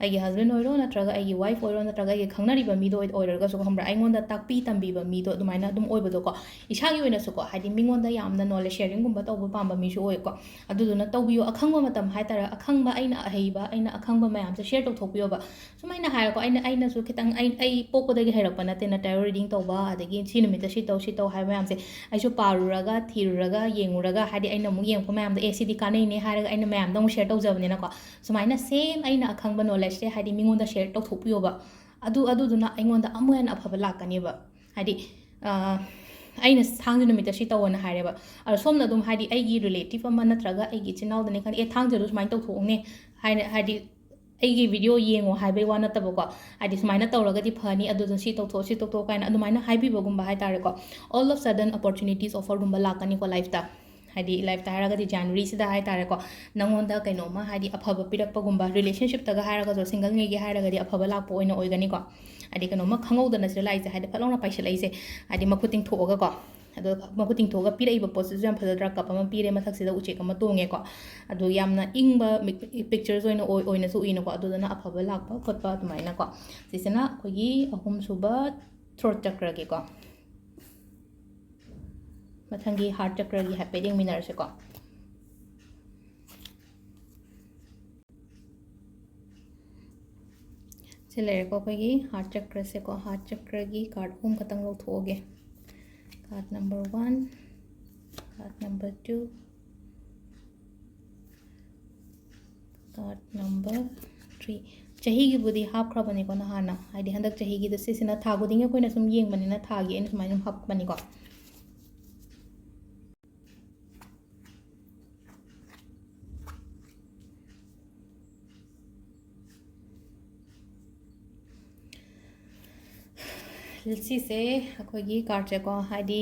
ꯑꯩꯒꯤ ꯍꯁꯕꯦꯟ ꯑꯣꯏꯔꯣ, ꯅꯠꯇ꯭ꯔꯒ ꯑꯩꯒꯤ ꯋꯥꯏꯐ ꯑꯣꯏꯔꯣ, ꯅꯠꯇ꯭ꯔꯒ ꯑꯩꯒꯤ ꯈꯪꯅꯔꯤꯕ ꯃꯤꯗꯣ ꯑꯣꯏ- ꯑꯣꯏꯔꯒꯁꯨ, ꯈꯪꯕ꯭ꯔꯥ, ꯑꯩꯉꯣꯟꯗ ꯇꯥꯛꯄꯤ ꯇꯝꯕꯤꯕ ꯃꯤꯗꯣ ꯑꯗꯨꯃꯥꯏꯅ ꯑꯗꯨꯝ ꯑꯣꯏꯕꯗꯣꯀꯣ꯫ ꯏꯁꯥꯒꯤ ꯑꯣꯏꯅꯁꯨꯀꯣ, ꯍꯥꯏꯗꯤ ꯃꯤꯉꯣꯟꯗ ꯌꯥꯝꯅ ꯅꯣꯂꯦꯖ ꯁꯦꯌꯔꯤꯡꯒꯨꯝꯕ ꯇꯧꯕ ꯄꯥꯝꯕ ꯃꯤꯁꯨ ꯑꯣꯏꯀꯣ꯫ ꯑꯗꯨꯗꯨꯅ ꯇꯧꯕꯤꯌꯣ, ꯑꯈꯪꯕ ꯃꯇꯝ ꯍꯥꯏꯇꯥꯔꯦ, ꯑꯈꯪꯕ, ꯑꯩꯅ ꯑꯍꯩꯕ, ꯑꯩꯅ ꯑꯈꯪꯕ ꯃꯌꯥꯝꯁꯦ ꯁꯦꯌꯔ ꯇꯧꯊꯣꯛꯄꯤꯌꯣꯕ꯫ ꯁꯨꯃꯥꯏꯅ ꯍꯥꯏꯔꯦꯀꯣ, ꯑꯩꯅ ꯑꯩꯅꯁꯨ ꯈꯤꯇꯪ, ꯑꯩ ꯑꯩ ꯄꯣꯛꯄꯗꯒꯤ ꯍꯩꯔꯛꯄ ꯅꯠꯇꯦꯅ ꯇꯦꯔꯣ ꯔꯤꯗꯤꯡ ꯇꯧꯕ, ꯑꯗꯒꯤ ꯁꯤ ꯅꯨꯃꯤꯠꯇ ꯁꯤ ꯇꯧ, ꯁꯤ ꯇꯧ ꯍꯥꯏꯕ ꯃꯌꯥꯝꯁꯦ ꯑꯩꯁꯨ ꯄꯥꯔꯨꯔꯒ, ꯊꯤꯔꯨꯔꯒ, ꯌꯦꯡꯉꯨꯔꯒ, ꯍꯥꯏꯗꯤ ꯑꯩꯅ ꯑꯃꯨꯛ ꯌꯦꯡꯉꯛꯄ ꯃꯌꯥꯝꯗꯣ, ꯑꯦ, ꯁꯤꯗꯤ ꯀꯥꯟꯅꯩꯅꯦ ꯍꯥꯏꯔꯒ ꯑꯩꯅ ꯃꯌꯥꯝꯗ ꯑꯃꯨꯛ ꯁꯦꯌꯔ ꯇꯧꯖꯕꯅꯤꯅꯀꯣ꯫ ꯁꯨꯃꯥꯏꯅ ꯁꯦꯝ ꯑꯩꯅ ꯑꯈꯪꯕ ꯅꯣꯂꯦꯖꯁꯦ ꯍꯥꯏꯗꯤ ꯃꯤꯉꯣꯟꯗ ꯁꯦꯌꯔ ꯇꯧꯊꯣꯛꯄꯤꯌꯣꯕ꯫ ꯑꯗꯨ ꯑꯗꯨꯗꯨꯅ ꯑꯩꯉꯣꯟꯗ ꯑꯃꯨꯛ ꯍꯦꯟꯅ ꯑꯐꯕ ꯂꯥꯛꯀꯅꯦꯕ꯫ ꯍꯥꯏꯗꯤ ꯑ, ꯑꯩꯅ ꯊꯥꯡꯖ ꯅꯨꯃꯤꯠꯇ ꯁꯤ ꯇꯧꯑꯣꯅ ꯍꯥꯏꯔꯦꯕ, ꯑꯗꯣ ꯁꯣꯝꯅ ꯑꯗꯨꯝ ꯍꯥꯏꯗꯤ ꯑꯩꯒꯤ ꯔꯤꯂꯦꯇꯤꯞ ꯑꯃ ꯅꯠꯇ꯭ꯔꯒ ꯑꯩꯒꯤ ꯏꯆꯤꯟ ꯏꯅꯥꯎꯗꯅꯦ ꯈꯪꯗꯦ, "ꯑꯦ, ꯊꯥꯡꯖꯗꯣ ꯁꯨꯃꯥꯏꯅ ꯇꯧꯊꯣꯛꯎꯅꯦ" ꯍꯥꯏꯅ, ꯍꯥꯏꯗꯤ ꯑꯩꯒꯤ ꯚꯤꯗꯤꯑꯣ ꯌꯦꯡꯉꯣ ꯍꯥꯏꯕꯩ ꯋꯥ ꯅꯠꯇꯕꯀꯣ, ꯍꯥꯏꯗꯤ ꯁꯨꯃꯥꯏꯅ ꯇꯧꯔꯒꯗꯤ ꯐꯅꯤ, ꯑꯗꯨꯗꯣ ꯁꯤ ꯇꯧꯊꯣꯛꯑꯣ, ꯁꯤ ꯇꯧꯊꯣꯛꯑꯣ ꯀꯥꯏꯅ ꯑꯗꯨꯃꯥꯏꯅ ꯍꯥꯏꯕꯤꯕꯒꯨꯝꯕ ꯍꯥꯏꯇꯥꯔꯦꯀꯣ꯫ All of sudden opportunities offerꯒꯨꯝꯕ ꯂꯥꯛꯀꯅꯤꯀꯣ ꯂꯥꯏꯐꯇ꯫ ꯍꯥꯏꯗꯤ ꯂꯥꯏꯐꯇ ꯍꯥꯏꯔꯒꯗꯤ ꯖꯅꯋꯥꯔꯤꯁꯤꯗ ꯍꯥꯏꯇꯥꯔꯦꯀꯣ, ꯅꯪꯉꯣꯟꯗ ꯀꯩꯅꯣꯝꯃ ꯍꯥꯏꯗꯤ ꯑꯐꯕ ꯄꯤꯔꯛꯄꯒꯨꯝꯕ, ꯔꯤꯂꯦꯁꯟꯁꯤꯞꯇꯒ ꯍꯥꯏꯔꯒꯁꯨ, ꯁꯤꯡꯒꯜꯉꯩꯒꯤ ꯍꯥꯏꯔꯒꯗꯤ ꯑꯐꯕ ꯂꯥꯛꯄ ꯑꯣꯏꯅ ꯑꯣꯏꯒꯅꯤꯀꯣ꯫ ꯍꯥꯏꯗꯤ ꯀꯩꯅꯣꯝꯃ ꯈꯪꯍꯧꯗꯅ ꯁꯤꯗ ꯂꯥꯛꯏꯁꯦ, ꯍꯥꯏꯗꯤ ꯐꯠ ꯂꯥꯎꯅ ꯄꯥꯏꯁꯤꯜꯂꯛꯏꯁꯦ, ꯍꯥꯏꯗꯤ ꯃꯈꯨꯠ ꯇꯤꯡꯊꯣꯛꯑꯒꯀꯣ꯫ ꯑꯗꯣ ꯃꯈꯨꯠ ꯇꯤꯡꯊꯣꯛꯑꯒ ꯄꯤꯔꯛꯏꯕ ꯄꯣꯠꯁꯤꯁꯨ ꯌꯥꯝ ꯐꯖꯗ꯭ꯔꯥ? ꯀꯞ ꯑꯃ ꯄꯤꯔꯦ, ꯃꯊꯛꯁꯤꯗ ꯎꯆꯦꯛ ꯑꯃ ꯇꯣꯡꯉꯦꯀꯣ꯫ ꯑꯗꯣ ꯌꯥꯝꯅ ꯏꯪꯕ ꯃꯤꯛ-, ꯄꯤꯛꯆꯔꯁ ꯑꯣꯏꯅ ꯑꯣꯏ-, ꯑꯣꯏꯅꯁꯨ ꯎꯏꯅꯀꯣ꯫ ꯑꯗꯨꯗꯨꯅ ꯑꯐꯕ ꯂꯥꯛꯄ ꯈꯣꯠꯄ ꯑꯗꯨꯃꯥꯏꯅꯀꯣ꯫ ꯁꯤꯁꯤꯅ ꯑꯩꯈꯣꯏꯒꯤ ꯑꯍꯨꯝꯁꯨꯕ ꯊ꯭ꯔꯣꯠ ꯆꯀ꯭ꯔꯒꯤꯀꯣ꯫ ꯃꯊꯪꯒꯤ ꯍꯥꯔꯠ ꯆꯀ꯭ꯔꯒꯤ ꯍꯥꯏꯐꯦꯠ ꯌꯦꯡꯃꯤꯟꯅꯔꯁꯤꯀꯣ꯫ ꯁꯤ ꯂꯩꯔꯦꯀꯣ ꯑꯩꯈꯣꯏꯒꯤ ꯍꯥꯔꯠ ꯆꯀ꯭ꯔꯁꯦꯀꯣ꯫ ꯍꯥꯔꯠ ꯆꯀ꯭ꯔꯒꯤ ꯀꯥꯔꯠ ꯑꯍꯨꯝ ꯈꯛꯇꯪ ꯂꯧꯊꯣꯛꯑꯒꯦ꯫ Card number one, card number two, card number three. ꯆꯍꯤꯒꯤꯕꯨꯗꯤ ꯍꯥꯞꯈ꯭ꯔꯕꯅꯤꯀꯣ ꯅꯍꯥꯟꯅ, ꯍꯥꯏꯗꯤ ꯍꯟꯗꯛ ꯆꯍꯤꯒꯤꯗ ꯁꯤꯁꯤꯅ ꯊꯥ ꯈꯨꯗꯤꯡꯒꯤ ꯑꯩꯈꯣꯏꯅ ꯁꯨꯝ ꯌꯦꯡꯕꯅꯤꯅ ꯊꯥꯒꯤ ꯑꯩꯅ ꯁꯨꯃꯥꯏꯅ ꯁꯨꯝ ꯍꯥꯞꯄꯅꯤꯀꯣ꯫ ꯁꯤꯁꯦ ꯑꯩꯈꯣꯏꯒꯤ ꯀꯥꯔꯠꯁꯦꯀꯣ, ꯍꯥꯏꯗꯤ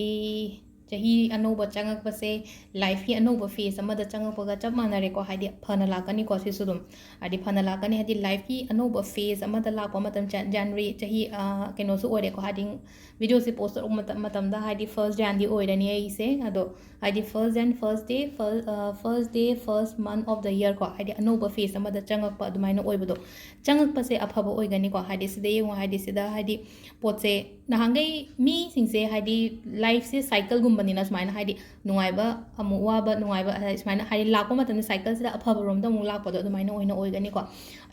ꯆꯍꯤ ꯑꯅꯧꯕ ꯆꯪꯉꯛꯄꯁꯦ, ꯂꯥꯏꯐꯀꯤ ꯑꯅꯧꯕ ꯐꯦꯁ ꯑꯃꯗ ꯆꯪꯉꯛꯄꯒ ꯆꯞ ꯃꯥꯟꯅꯔꯦꯀꯣ꯫ ꯍꯥꯏꯗꯤ ꯐꯅ ꯂꯥꯛꯀꯅꯤꯀꯣ ꯁꯤꯁꯨ ꯑꯗꯨꯝ, ꯍꯥꯏꯗꯤ ꯐꯅ ꯂꯥꯛꯀꯅꯤ꯫ ꯍꯥꯏꯗꯤ ꯂꯥꯏꯐꯀꯤ ꯑꯅꯧꯕ ꯐꯦꯁ ꯑꯃꯗ ꯂꯥꯛꯄ ꯃꯇꯝ, ꯖꯟ-, ꯖꯅꯋꯥꯔꯤ ꯆꯍꯤ, ꯑꯥ, ꯀꯩꯅꯣꯁꯨ ꯑꯣꯏꯔꯦꯀꯣ꯫ ꯍꯥꯏꯗꯤ ꯚꯤꯗꯤꯑꯣꯁꯦ ꯄꯣꯁ ꯇꯧꯔꯛꯄ ꯃꯇꯝ-, ꯃꯇꯝꯗ ꯍꯥꯏꯗꯤ ꯐꯥꯔꯁ ꯖꯟꯗꯤ ꯑꯣꯏꯔꯅꯤ ꯑꯩꯁꯦ꯫ ꯑꯗꯣ ꯍꯥꯏꯗꯤ first Jan, first day, first, ꯑ, first day, first month of the year ꯀꯣ, ꯍꯥꯏꯗꯤ ꯑꯅꯧꯕ ꯐꯦꯁ ꯑꯃꯗ ꯆꯪꯉꯛꯄ ꯑꯗꯨꯃꯥꯏꯅ ꯑꯣꯏꯕꯗꯣ, ꯆꯪꯉꯛꯄꯁꯦ ꯑꯐꯕ ꯑꯣꯏꯒꯅꯤꯀꯣ꯫ ꯍꯥꯏꯗꯤ ꯁꯤꯗ ꯌꯦꯡꯉꯣ, ꯍꯥꯏꯗꯤ ꯁꯤꯗ ꯍꯥꯏꯗꯤ ꯄꯣꯠꯁꯦ ꯅꯍꯥꯟꯈꯩ ꯃꯤꯁꯤꯡꯁꯦ ꯍꯥꯏꯗꯤ ꯂꯥꯏꯐꯁꯦ ꯁꯥꯏꯀꯜꯒꯨꯝꯕꯅꯤꯅ ꯁꯨꯃꯥꯏꯅ ꯍꯥꯏꯗꯤ ꯅꯨꯡꯉꯥꯏꯕ ꯑꯃꯨꯛ ꯋꯥꯕ, ꯅꯨꯡꯉꯥꯏꯕ ꯍꯥꯏ-, ꯁꯨꯃꯥꯏꯅ ꯍꯥꯏꯗꯤ ꯂꯥꯛꯄ ꯃꯇꯝꯗ ꯁꯥꯏꯀꯜꯁꯤꯗ ꯑꯐꯕꯔꯣꯝꯗ ꯑꯃꯨꯛ ꯂꯥꯛꯄꯗꯣ ꯑꯗꯨꯃꯥꯏꯅ ꯑꯣꯏꯅ ꯑꯣꯏꯒꯅꯤꯀꯣ꯫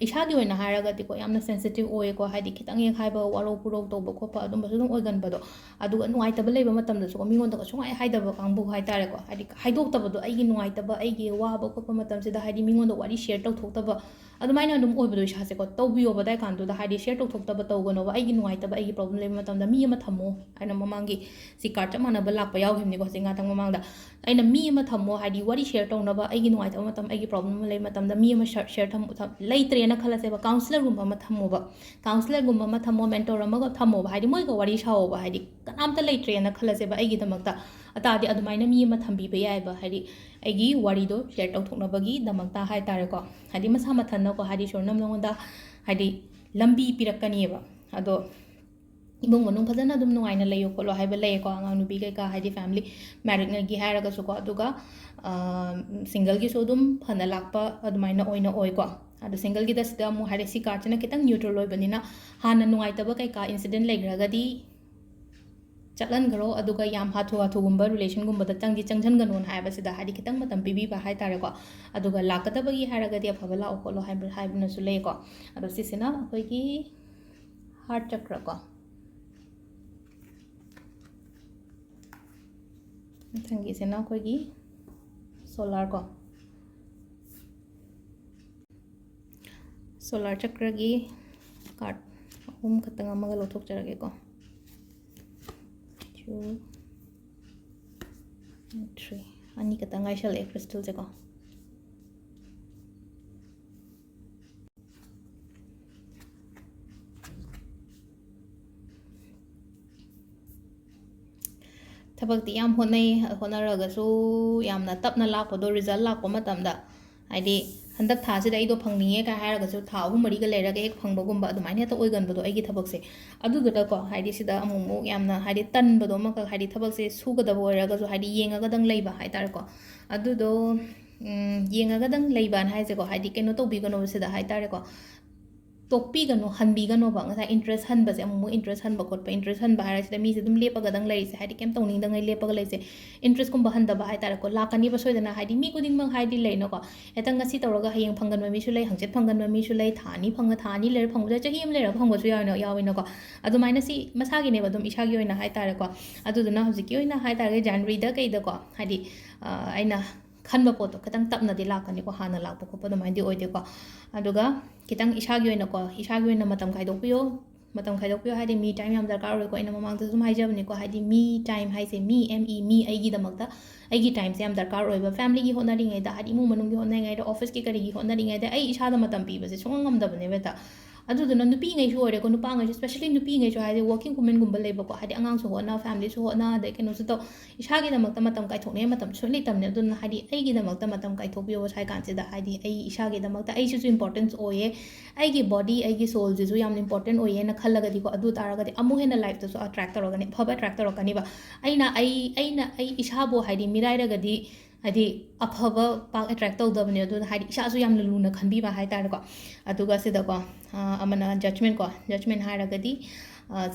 ꯏꯁꯥꯒꯤ ꯑꯣꯏꯅ ꯍꯥꯏꯔꯒꯗꯤꯀꯣ ꯌꯥꯝꯅ ꯁꯦꯟꯁꯤꯇꯤꯞ ꯑꯣꯏꯌꯦꯀꯣ꯫ ꯍꯥꯏꯗꯤ ꯈꯤꯇꯪ ꯍꯦꯛ ꯍꯥꯏꯕ ꯋꯥꯔꯧ ꯄꯨꯔꯧ ꯇꯧꯕ ꯈꯣꯠꯄ ꯑꯗꯨꯝꯕꯁꯨ ꯑꯗꯨꯝ ꯑꯣꯏꯒꯟꯕꯗꯣ꯫ ꯑꯗꯨꯒ ꯅꯨꯡꯉꯥꯏꯇꯕ ꯂꯩꯕ ꯃꯇꯝꯗꯁꯨꯀꯣ ꯃꯤꯉꯣꯟꯗꯒ ꯁꯨꯡꯍꯥꯏ ꯍꯥꯏꯗꯕ ꯀꯥꯡꯕꯨ ꯍꯥꯏꯇꯥꯔꯦꯀꯣ꯫ ꯍꯥꯏꯗꯤ ꯍꯥꯏꯗꯣꯛꯇꯕꯗꯣ, ꯑꯩꯒꯤ ꯅꯨꯡꯉꯥꯏꯇꯕ, ꯑꯩꯒꯤ ꯋꯥꯕ ꯈꯣꯠꯄ ꯃꯇꯝꯁꯤꯗ ꯍꯥꯏꯗꯤ ꯃꯤꯉꯣꯟꯗ ꯋꯥꯔꯤ ꯁꯤꯌꯔ ꯇꯧꯊꯣꯛꯇꯕ ꯑꯗꯨꯃꯥꯏꯅ ꯑꯗꯨꯝ ꯑꯣꯏꯕꯗꯣ ꯏꯁꯥꯁꯦꯀꯣ꯫ ꯇꯧꯕꯤꯌꯣꯕ ꯑꯗꯥꯏ ꯀꯥꯟꯗꯨꯗ, ꯍꯥꯏꯗꯤ ꯁꯤꯌꯔ ꯇꯧꯊꯣꯛꯇꯕ ꯇꯧꯒꯅꯣꯕ꯫ ꯑꯩꯒꯤ ꯅꯨꯡꯉꯥꯏꯇꯕ, ꯑꯩꯒꯤ ꯄ꯭ꯔꯣꯕ꯭ꯂꯦꯝ ꯂꯩꯕ ꯃꯇꯝꯗ ꯃꯤ ꯑꯃ ꯊꯝꯃꯣ꯫ ꯑꯩꯅ ꯃꯃꯥꯡꯒꯤ ꯁꯤ ꯀꯥꯔꯠ ꯆꯞ ꯃꯥꯟꯅꯕ ꯂꯥꯛꯄ ꯌꯥꯎꯈꯤꯕꯅꯤꯀꯣ ꯍꯧꯖꯤꯛ ꯉꯥꯛꯇꯪ ꯃꯃꯥꯡꯗ꯫ ꯑꯩꯅ ꯃꯤ ꯑꯃ ꯊꯝꯃꯣ, ꯍꯥꯏꯗꯤ ꯋꯥꯔꯤ ꯁꯤꯌꯔ ꯇꯧꯅꯕ, ꯑꯩꯒꯤ ꯅꯨꯡꯉꯥꯏꯇꯕ ꯃꯇꯝ, ꯑꯩꯒꯤ ꯄ꯭ꯔꯣꯕ꯭ꯂꯦꯝ ꯑꯃ ꯂꯩꯕ ꯃꯇꯝꯗ ꯃꯤ ꯑꯃ ꯁꯤꯌꯔ, ꯁꯤꯌꯔ ꯊꯝ-, ꯊꯝ-, ꯂꯩꯇ꯭ꯔꯦꯅ ꯈꯜꯂꯁꯦꯕ, ꯀꯥꯎꯟꯁꯤꯂꯔꯒꯨꯝꯕ ꯑꯃ ꯊꯝꯃꯣꯕ꯫ ꯀꯥꯎꯟꯁꯤꯂꯔꯒꯨꯝꯕ ꯑꯃ ꯊꯝꯃꯣ, ꯃꯦꯟꯇꯣꯔ ꯑꯃꯒ ꯊꯝꯃꯣꯕ꯫ ꯍꯥꯏꯗꯤ ꯃꯣꯏꯒ ꯋꯥꯔꯤ ꯁꯥꯑꯣꯕ꯫ ꯍꯥꯏꯗꯤ ꯀꯅꯥꯝꯇ ꯂꯩꯇ꯭ꯔꯦꯅ ꯈꯜꯂꯁꯦꯕ ꯑꯩꯒꯤꯗꯃꯛꯇ꯫ ꯑꯇꯥꯔꯗꯤ ꯑꯗꯨꯃꯥꯏꯅ ꯃꯤ ꯑꯃ ꯊꯝꯕꯤꯕ ꯌꯥꯏꯑꯕ, ꯍꯥꯏꯗꯤ ꯑꯩꯒꯤ ꯋꯥꯔꯤꯗꯣ ꯁꯤꯌꯔ ꯇꯧꯊꯣꯛꯅꯕꯒꯤꯗꯃꯛꯇ ꯍꯥꯏꯇꯥꯔꯦꯀꯣ꯫ ꯍꯥꯏꯗꯤ ꯃꯁꯥ ꯃꯊꯟꯇꯀꯣ, ꯍꯥꯏꯗꯤ ꯏꯁꯣꯔꯅ ꯅꯉꯣꯟꯗ ꯍꯥꯏꯗꯤ ꯂꯝꯕꯤ ꯄꯤꯔꯛꯀꯅꯤꯕ꯫ ꯑꯗꯣ ꯏꯃꯨꯡ ꯃꯅꯨꯡ ꯐꯖꯅ ꯑꯗꯨꯝ ꯅꯨꯡꯉꯥꯏꯅ ꯂꯩꯌꯣ ꯈꯣꯠꯂꯣ ꯍꯥꯏꯕ ꯂꯩꯌꯦꯀꯣ, ꯑꯉꯥꯡ ꯅꯨꯄꯤ ꯀꯩꯀꯥ, ꯍꯥꯏꯗꯤ ꯐꯦꯃꯤꯂꯤ, ꯃꯦꯔꯤꯠꯅꯒꯤ ꯍꯥꯏꯔꯒꯁꯨꯀꯣ꯫ ꯑꯗꯨꯒ, ꯑ, ꯁꯤꯡꯒꯜꯒꯤꯁꯨ ꯑꯗꯨꯝ ꯐꯅ ꯂꯥꯛꯄ ꯑꯗꯨꯃꯥꯏꯅ ꯑꯣꯏꯅ ꯑꯣꯏꯀꯣ꯫ ꯑꯗꯣ ꯁꯤꯡꯒꯜꯒꯤꯗ ꯁꯤꯗ ꯑꯃꯨꯛ ꯍꯥꯏꯔꯦ, ꯁꯤ ꯀꯥꯔꯠꯁꯤꯅ ꯈꯤꯇꯪ ꯅ꯭ꯌꯨꯇ꯭ꯔꯦꯜ ꯑꯣꯏꯕꯅꯤꯅ ꯍꯥꯟꯅ ꯅꯨꯡꯉꯥꯏꯇꯕ ꯀꯩꯀꯥ ꯏꯟꯁꯤꯗꯦꯟ ꯂꯩꯈ꯭ꯔꯒꯗꯤ ꯆꯠꯍꯟꯈ꯭ꯔꯣ, ꯑꯗꯨꯒ ꯌꯥꯝ ꯍꯥꯊꯨ ꯍꯥꯊꯨꯒꯨꯝꯕ ꯔꯤꯂꯦꯁꯟꯒꯨꯝꯕꯗ ꯆꯪꯗꯤ ꯆꯪꯁꯤꯟꯒꯅꯣꯅ ꯍꯥꯏꯕꯁꯤꯗ, ꯍꯥꯏꯗꯤ, ꯈꯤꯇꯪ ꯃꯇꯝ ꯄꯤꯕꯤꯕ ꯍꯥꯏ ꯇꯥꯔꯦꯀꯣ꯫ ꯑꯗꯨꯒ ꯂꯥꯛꯀꯗꯕꯒꯤ ꯍꯥꯏꯔꯒꯗꯤ ꯑꯐꯕ ꯂꯥꯛꯑꯣ ꯈꯣꯠꯂꯣ ꯍꯥꯏꯕ, ꯍꯥꯏꯕꯅꯁꯨ ꯂꯩꯀꯣ꯫ ꯑꯗꯣ ꯁꯤꯁꯤꯅ ꯑꯩꯈꯣꯏꯒꯤ ꯍꯥꯔꯠ ꯆꯀ꯭ꯔ ꯀꯣ꯫ ꯃꯊꯪꯒꯤꯁꯤꯅ ꯑꯩꯈꯣꯏꯒꯤ ꯁꯣꯂꯥꯔ ꯀꯣ꯫ ꯁꯣꯂꯥꯔ ꯆꯀ꯭ꯔꯒꯤ ꯀꯥꯔꯠ ꯑꯍꯨꯝ ꯈꯛꯇꯪ ꯑꯃꯒ ꯂꯧꯊꯣꯛꯆꯔꯒꯦꯀꯣ꯫ Two, three. ꯑꯅꯤ ꯈꯛꯇꯪ ꯉꯥꯏꯁꯜꯂꯛꯑꯦ ꯀ꯭ꯔꯤꯁꯇꯜꯁꯦꯀꯣ꯫ ꯊꯕꯛꯇꯤ ꯌꯥꯝ ꯍꯣꯠꯅꯩ, ꯍꯣꯠꯅꯔꯒꯁꯨ ꯌꯥꯝꯅ ꯇꯞꯅ ꯂꯥꯛꯄꯗꯣ, ꯔꯤꯖꯜ ꯂꯥꯛꯄ ꯃꯇꯝꯗ, ꯍꯥꯏꯗꯤ, ꯍꯟꯗꯛ ꯊꯥꯁꯤꯗ ꯑꯩꯗꯣ ꯐꯪꯅꯤꯡꯉꯦ ꯀꯥꯏ ꯍꯥꯏꯔꯒꯁꯨ ꯊꯥ ꯑꯍꯨꯝ ꯃꯔꯤꯒ ꯂꯩꯔꯒ ꯍꯦꯛ ꯐꯪꯕꯒꯨꯝꯕ ꯑꯗꯨꯃꯥꯏꯅ ꯍꯦꯛꯇ ꯑꯣꯏꯒꯟꯕꯗꯣ ꯑꯩꯒꯤ ꯊꯕꯛꯁꯦ꯫ ꯑꯗꯨꯗꯨꯗꯀꯣ, ꯍꯥꯏꯗꯤ, ꯁꯤꯗ ꯑꯃꯨꯛ ꯑꯃꯨꯛ ꯌꯥꯝꯅ, ꯍꯥꯏꯗꯤ, ꯇꯟꯕꯗꯣ ꯑꯃꯈꯛ, ꯍꯥꯏꯗꯤ, ꯊꯕꯛꯁꯦ ꯁꯨꯒꯗꯕ ꯑꯣꯏꯔꯒꯁꯨ, ꯍꯥꯏꯗꯤ, ꯌꯦꯡꯉꯒꯗꯪ ꯂꯩꯕ ꯍꯥꯏ ꯇꯥꯔꯦꯀꯣ꯫ ꯑꯗꯨꯗꯣ, ꯎꯝ, ꯌꯦꯡꯉꯒꯗꯪ ꯂꯩꯕꯅ ꯍꯥꯏꯁꯦꯀꯣ, ꯍꯥꯏꯗꯤ, ꯀꯩꯅꯣ ꯇꯧꯕꯤꯒꯅꯣꯕ ꯁꯤꯗ ꯍꯥꯏ ꯇꯥꯔꯦꯀꯣ, ꯇꯣꯛꯄꯤꯒꯅꯣ, ꯍꯟꯕꯤꯒꯅꯣꯕ꯫ ꯉꯁꯥꯏ ꯏꯟꯇꯔꯦꯁ ꯍꯟꯕꯁꯦ, ꯑꯃꯨꯛ ꯑꯃꯨꯛ ꯏꯟꯇꯔꯦꯁ ꯍꯟꯕ ꯈꯣꯠꯄ, ꯏꯟꯇꯔꯦꯁ ꯍꯟꯕ ꯍꯥꯏꯔꯁꯤꯗ ꯃꯤꯁꯦ ꯑꯗꯨꯝ ꯂꯦꯞꯄꯒꯗꯪ ꯂꯩꯔꯤꯁꯦ, ꯍꯥꯏꯗꯤ, ꯀꯩꯝ ꯇꯧꯅꯤꯡꯗꯉꯩ ꯂꯦꯞꯄꯒ ꯂꯩꯁꯦ, ꯏꯟꯇꯔꯦꯁꯀꯨꯝꯕ ꯍꯟꯊꯕ ꯍꯥꯏ ꯇꯥꯔꯦꯀꯣ, ꯂꯥꯛꯀꯅꯤꯕ ꯁꯣꯏꯗꯅ꯫ ꯍꯥꯏꯗꯤ, ꯃꯤ ꯈꯨꯗꯤꯡꯃꯛ, ꯍꯥꯏꯗꯤ, ꯂꯩꯅꯀꯣ, ꯍꯦꯛꯇ ꯉꯁꯤ ꯇꯧꯔꯒ ꯍꯌꯦꯡ ꯐꯪꯒꯟꯕ ꯃꯤꯁꯨ ꯂꯩ, ꯍꯪꯆꯤꯠ ꯐꯪꯒꯟꯕ ꯃꯤꯁꯨ ꯂꯩ, ꯊꯥ ꯑꯅꯤ ꯐꯪꯉ-, ꯊꯥ ꯑꯅꯤ ꯂꯩꯔ ꯐꯪꯕꯁꯨ ꯌꯥꯏ, ꯆꯍꯤ ꯑꯃ ꯂꯩꯔꯒ ꯐꯪꯕꯁꯨ ꯌꯥꯎꯏꯅ-, ꯌꯥꯎꯏꯅꯀꯣ꯫ ꯑꯗꯨꯃꯥꯏꯅ ꯁꯤ ꯃꯁꯥꯒꯤꯅꯦꯕ, ꯑꯗꯨꯝ ꯏꯁꯥꯒꯤ ꯑꯣꯏꯅ ꯍꯥꯏ ꯇꯥꯔꯦꯀꯣ꯫ ꯑꯗꯨꯗꯨꯅ ꯍꯧꯖꯤꯛꯀꯤ ꯑꯣꯏꯅ ꯍꯥꯏ ꯇꯥꯔꯒꯗꯤ ꯖꯅꯋꯥꯔꯤꯗ ꯀꯩꯗꯀꯣ, ꯍꯥꯏꯗꯤ, ꯑ, ꯑꯩꯅ ꯈꯟꯕ ꯄꯣꯠꯇꯣ ꯈꯤꯇꯪ ꯇꯞꯅꯗꯤ ꯂꯥꯛꯀꯅꯤꯀꯣ, ꯍꯥꯟꯅ ꯂꯥꯛꯄ ꯈꯣꯠꯄ ꯑꯗꯨꯃꯥꯏꯅꯗꯤ ꯑꯣꯏꯗꯦꯀꯣ꯫ ꯑꯗꯨꯒ ꯈꯤꯇꯪ ꯏꯁꯥꯒꯤ ꯑꯣꯏꯅꯀꯣ, ꯏꯁꯥꯒꯤ ꯑꯣꯏꯅ ꯃꯇꯝ ꯈꯥꯏꯗꯣꯛꯄꯤꯌꯣ꯫ ꯃꯇꯝ ꯈꯥꯏꯗꯣꯛꯄꯤꯌꯣ ꯍꯥꯏꯗꯤ, me time ꯌꯥꯝ ꯗꯔꯀꯥꯔ ꯑꯣꯏꯀꯣ꯫ ꯑꯩꯅ ꯃꯃꯥꯡꯗꯁꯨ ꯑꯗꯨꯝ ꯍꯥꯏꯖꯕꯅꯤꯀꯣ, ꯍꯥꯏꯗꯤ, me time ꯍꯥꯏꯁꯦ, me, M E, me, ꯑꯩꯒꯤꯗꯃꯛꯇ ꯑꯩꯒꯤ ꯇꯥꯏꯝꯁꯦ ꯌꯥꯝ ꯗꯔꯀꯥꯔ ꯑꯣꯏꯕ꯫ ꯐꯦꯃꯤꯂꯤꯒꯤ ꯍꯣꯠꯅꯔꯤꯉꯩꯗ, ꯍꯥꯏꯗꯤ, ꯏꯃꯨꯡ ꯃꯅꯨꯡꯒꯤ ꯍꯣꯠꯅꯔꯤꯉꯩꯗ, ꯑꯣꯐꯤꯁꯀꯤ ꯀꯔꯤꯒꯤ ꯍꯣꯠꯅꯔꯤꯉꯩꯗ ꯑꯩ ꯏꯁꯥꯗ ꯃꯇꯝ ꯄꯤꯕꯁꯦ ꯁꯨꯡꯉꯝ ꯉꯝꯗꯕꯅꯦꯕ ꯍꯦꯛꯇ꯫ ꯑꯗꯨꯗꯨꯅ ꯅꯨꯄꯤꯉꯩꯁꯨ ꯑꯣꯏꯔꯦꯀꯣ, ꯅꯨꯄꯥꯉꯩꯁꯨ, especially ꯅꯨꯄꯤꯉꯩꯁꯨ, ꯍꯥꯏꯗꯤ, working womenꯒꯨꯝꯕ ꯂꯩꯕꯀꯣ, ꯍꯥꯏꯗꯤ, ꯑꯉꯥꯡꯁꯨ ꯍꯣꯠꯅ, ꯐꯦꯃꯤꯂꯤꯁꯨ ꯍꯣꯠꯅ, ꯑꯗꯩ ꯀꯩꯅꯣꯁꯨ ꯇꯧ, ꯏꯁꯥꯒꯤꯗꯃꯛꯇ ꯃꯇꯝ ꯀꯥꯏꯊꯣꯛꯅꯤꯡꯉꯥꯏ ꯃꯇꯝ ꯁꯨꯡꯂꯩ ꯂꯩꯇꯕꯅꯦ꯫ ꯑꯗꯨꯅ, ꯍꯥꯏꯗꯤ, ꯑꯩꯒꯤꯗꯃꯛꯇ ꯃꯇꯝ ꯀꯥꯏꯊꯣꯛꯄꯤꯌꯣ ꯁ꯭ꯋꯥꯏ ꯀꯥꯟꯁꯤꯗ꯫ ꯍꯥꯏꯗꯤ, ꯑꯩ ꯏꯁꯥꯒꯤꯗꯃꯛꯇ ꯑꯩꯁꯤꯁꯨ importance ꯑꯣꯏꯌꯦ꯫ ꯑꯩꯒꯤ body, ꯑꯩꯒꯤ soulꯁꯤꯁꯨ ꯌꯥꯝ important ꯑꯣꯏꯌꯦꯅ ꯈꯜꯂꯒꯗꯤꯀꯣ, ꯑꯗꯨ ꯇꯥꯔꯒꯗꯤ ꯑꯃꯨꯛ ꯍꯦꯟꯅ lifeꯇꯁꯨ attract ꯇꯧꯔꯛꯀꯅꯤ, ꯑꯐꯕ attract ꯇꯧꯔꯛꯀꯅꯤꯕ꯫ ꯑꯩꯅ ꯑꯩ, ꯑꯩꯅ ꯑꯩ ꯏꯁꯥꯕꯨ, ꯍꯥꯏꯗꯤ, ꯃꯤꯔꯥꯏꯔꯒꯗꯤ, ꯍꯥꯏꯗꯤ, ꯑꯐꯕ ꯄꯥꯛ attract ꯇꯧꯗꯕꯅꯦ꯫ ꯑꯗꯨꯅ, ꯍꯥꯏꯗꯤ, ꯏꯁꯥꯁꯨ ꯌꯥꯝꯅ ꯂꯨꯅ ꯈꯟꯕꯤꯕ ꯍꯥꯏ ꯇꯥꯔꯦꯀꯣ꯫ ꯑꯗꯨꯒ ꯁꯤꯗꯀꯣ, ꯑ, ꯑꯃꯅ judgement ꯀꯣ, judgement ꯍꯥꯏꯔꯒꯗꯤ,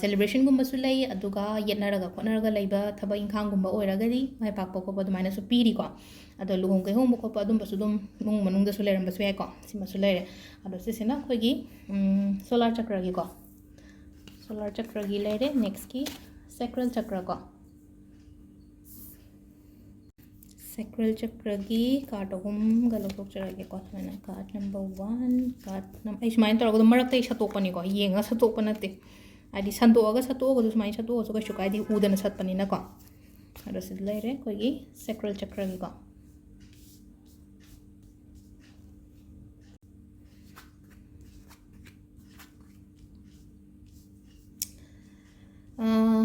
ꯁꯦꯂꯦꯕ꯭ꯔꯦꯁꯟꯒꯨꯝꯕꯁꯨ ꯂꯩ, ꯑꯗꯨꯒ ꯌꯦꯠꯅꯔꯒ ꯈꯣꯠꯅꯔꯒ ꯂꯩꯕ ꯊꯕꯛ ꯏꯪꯈꯥꯡꯒꯨꯝꯕ ꯑꯣꯏꯔꯒꯗꯤ ꯃꯥꯏ ꯄꯥꯛꯄ ꯈꯣꯠꯄ ꯑꯗꯨꯃꯥꯏꯅꯁꯨ ꯄꯤꯔꯤꯀꯣ꯫ ꯑꯗꯣ ꯂꯨꯍꯣꯡ ꯀꯩꯍꯣꯡꯕ ꯈꯣꯠꯄ ꯑꯗꯨꯝꯕꯁꯨ ꯑꯗꯨꯝ ꯏꯃꯨꯡ ꯃꯅꯨꯡꯗꯁꯨ ꯂꯩꯔꯝꯕꯁꯨ ꯌꯥꯏꯀꯣ꯫ ꯁꯤꯃꯁꯨ ꯂꯩꯔꯦ꯫ ꯑꯗꯣ ꯁꯤꯁꯤꯅ ꯑꯩꯈꯣꯏꯒꯤ ꯁꯣꯂꯥꯔ ꯆꯀ꯭ꯔꯒꯤꯀꯣ, ꯁꯣꯂꯥꯔ ꯆꯀ꯭ꯔꯒꯤ ꯂꯩꯔꯦ꯫ ꯅꯦꯛꯁꯀꯤ ꯁꯦꯀ꯭ꯔꯦꯜ ꯆꯀ꯭ꯔ ꯀꯣ꯫ ꯁꯦꯀ꯭ꯔꯦꯜ ꯆꯀ꯭ꯔꯒꯤ ꯀꯥꯔꯠ ꯑꯍꯨꯝꯒ ꯂꯧꯊꯣꯛꯆꯔꯒꯦꯀꯣ꯫ ꯁꯨꯃꯥꯏꯅ ꯀꯥꯔꯠ ꯅꯝꯕꯔ ꯋꯥꯟ, ꯀꯥꯔꯠ ꯅꯝ-, ꯑꯩ ꯁꯨꯃꯥꯏꯅ ꯇꯧꯔꯒ ꯑꯗꯨꯝ ꯃꯔꯛꯇ ꯑꯩ ꯁꯠꯇꯣꯛꯄꯅꯤꯀꯣ, ꯌꯦꯡꯉꯒ ꯁꯠꯇꯣꯛꯄ ꯅꯠꯇꯦ꯫ ꯍꯥꯏꯗꯤ ꯁꯟꯗꯣꯛꯑꯒ ꯁꯠꯇꯣꯛꯑꯒꯁꯨ ꯁꯨꯃꯥꯏꯅ ꯁꯠꯇꯣꯛꯑꯁꯨ ꯀꯩꯁꯨ ꯀꯥꯏꯗꯦ, ꯎꯗꯅ ꯁꯠꯄꯅꯤꯅꯀꯣ꯫ ꯑꯗꯣ ꯁꯤꯗ ꯂꯩꯔꯦ ꯑꯩꯈꯣꯏꯒꯤ ꯁꯦꯀ꯭ꯔꯦꯜ ꯆꯀ꯭ꯔꯒꯤꯀꯣ꯫ ꯑꯥ,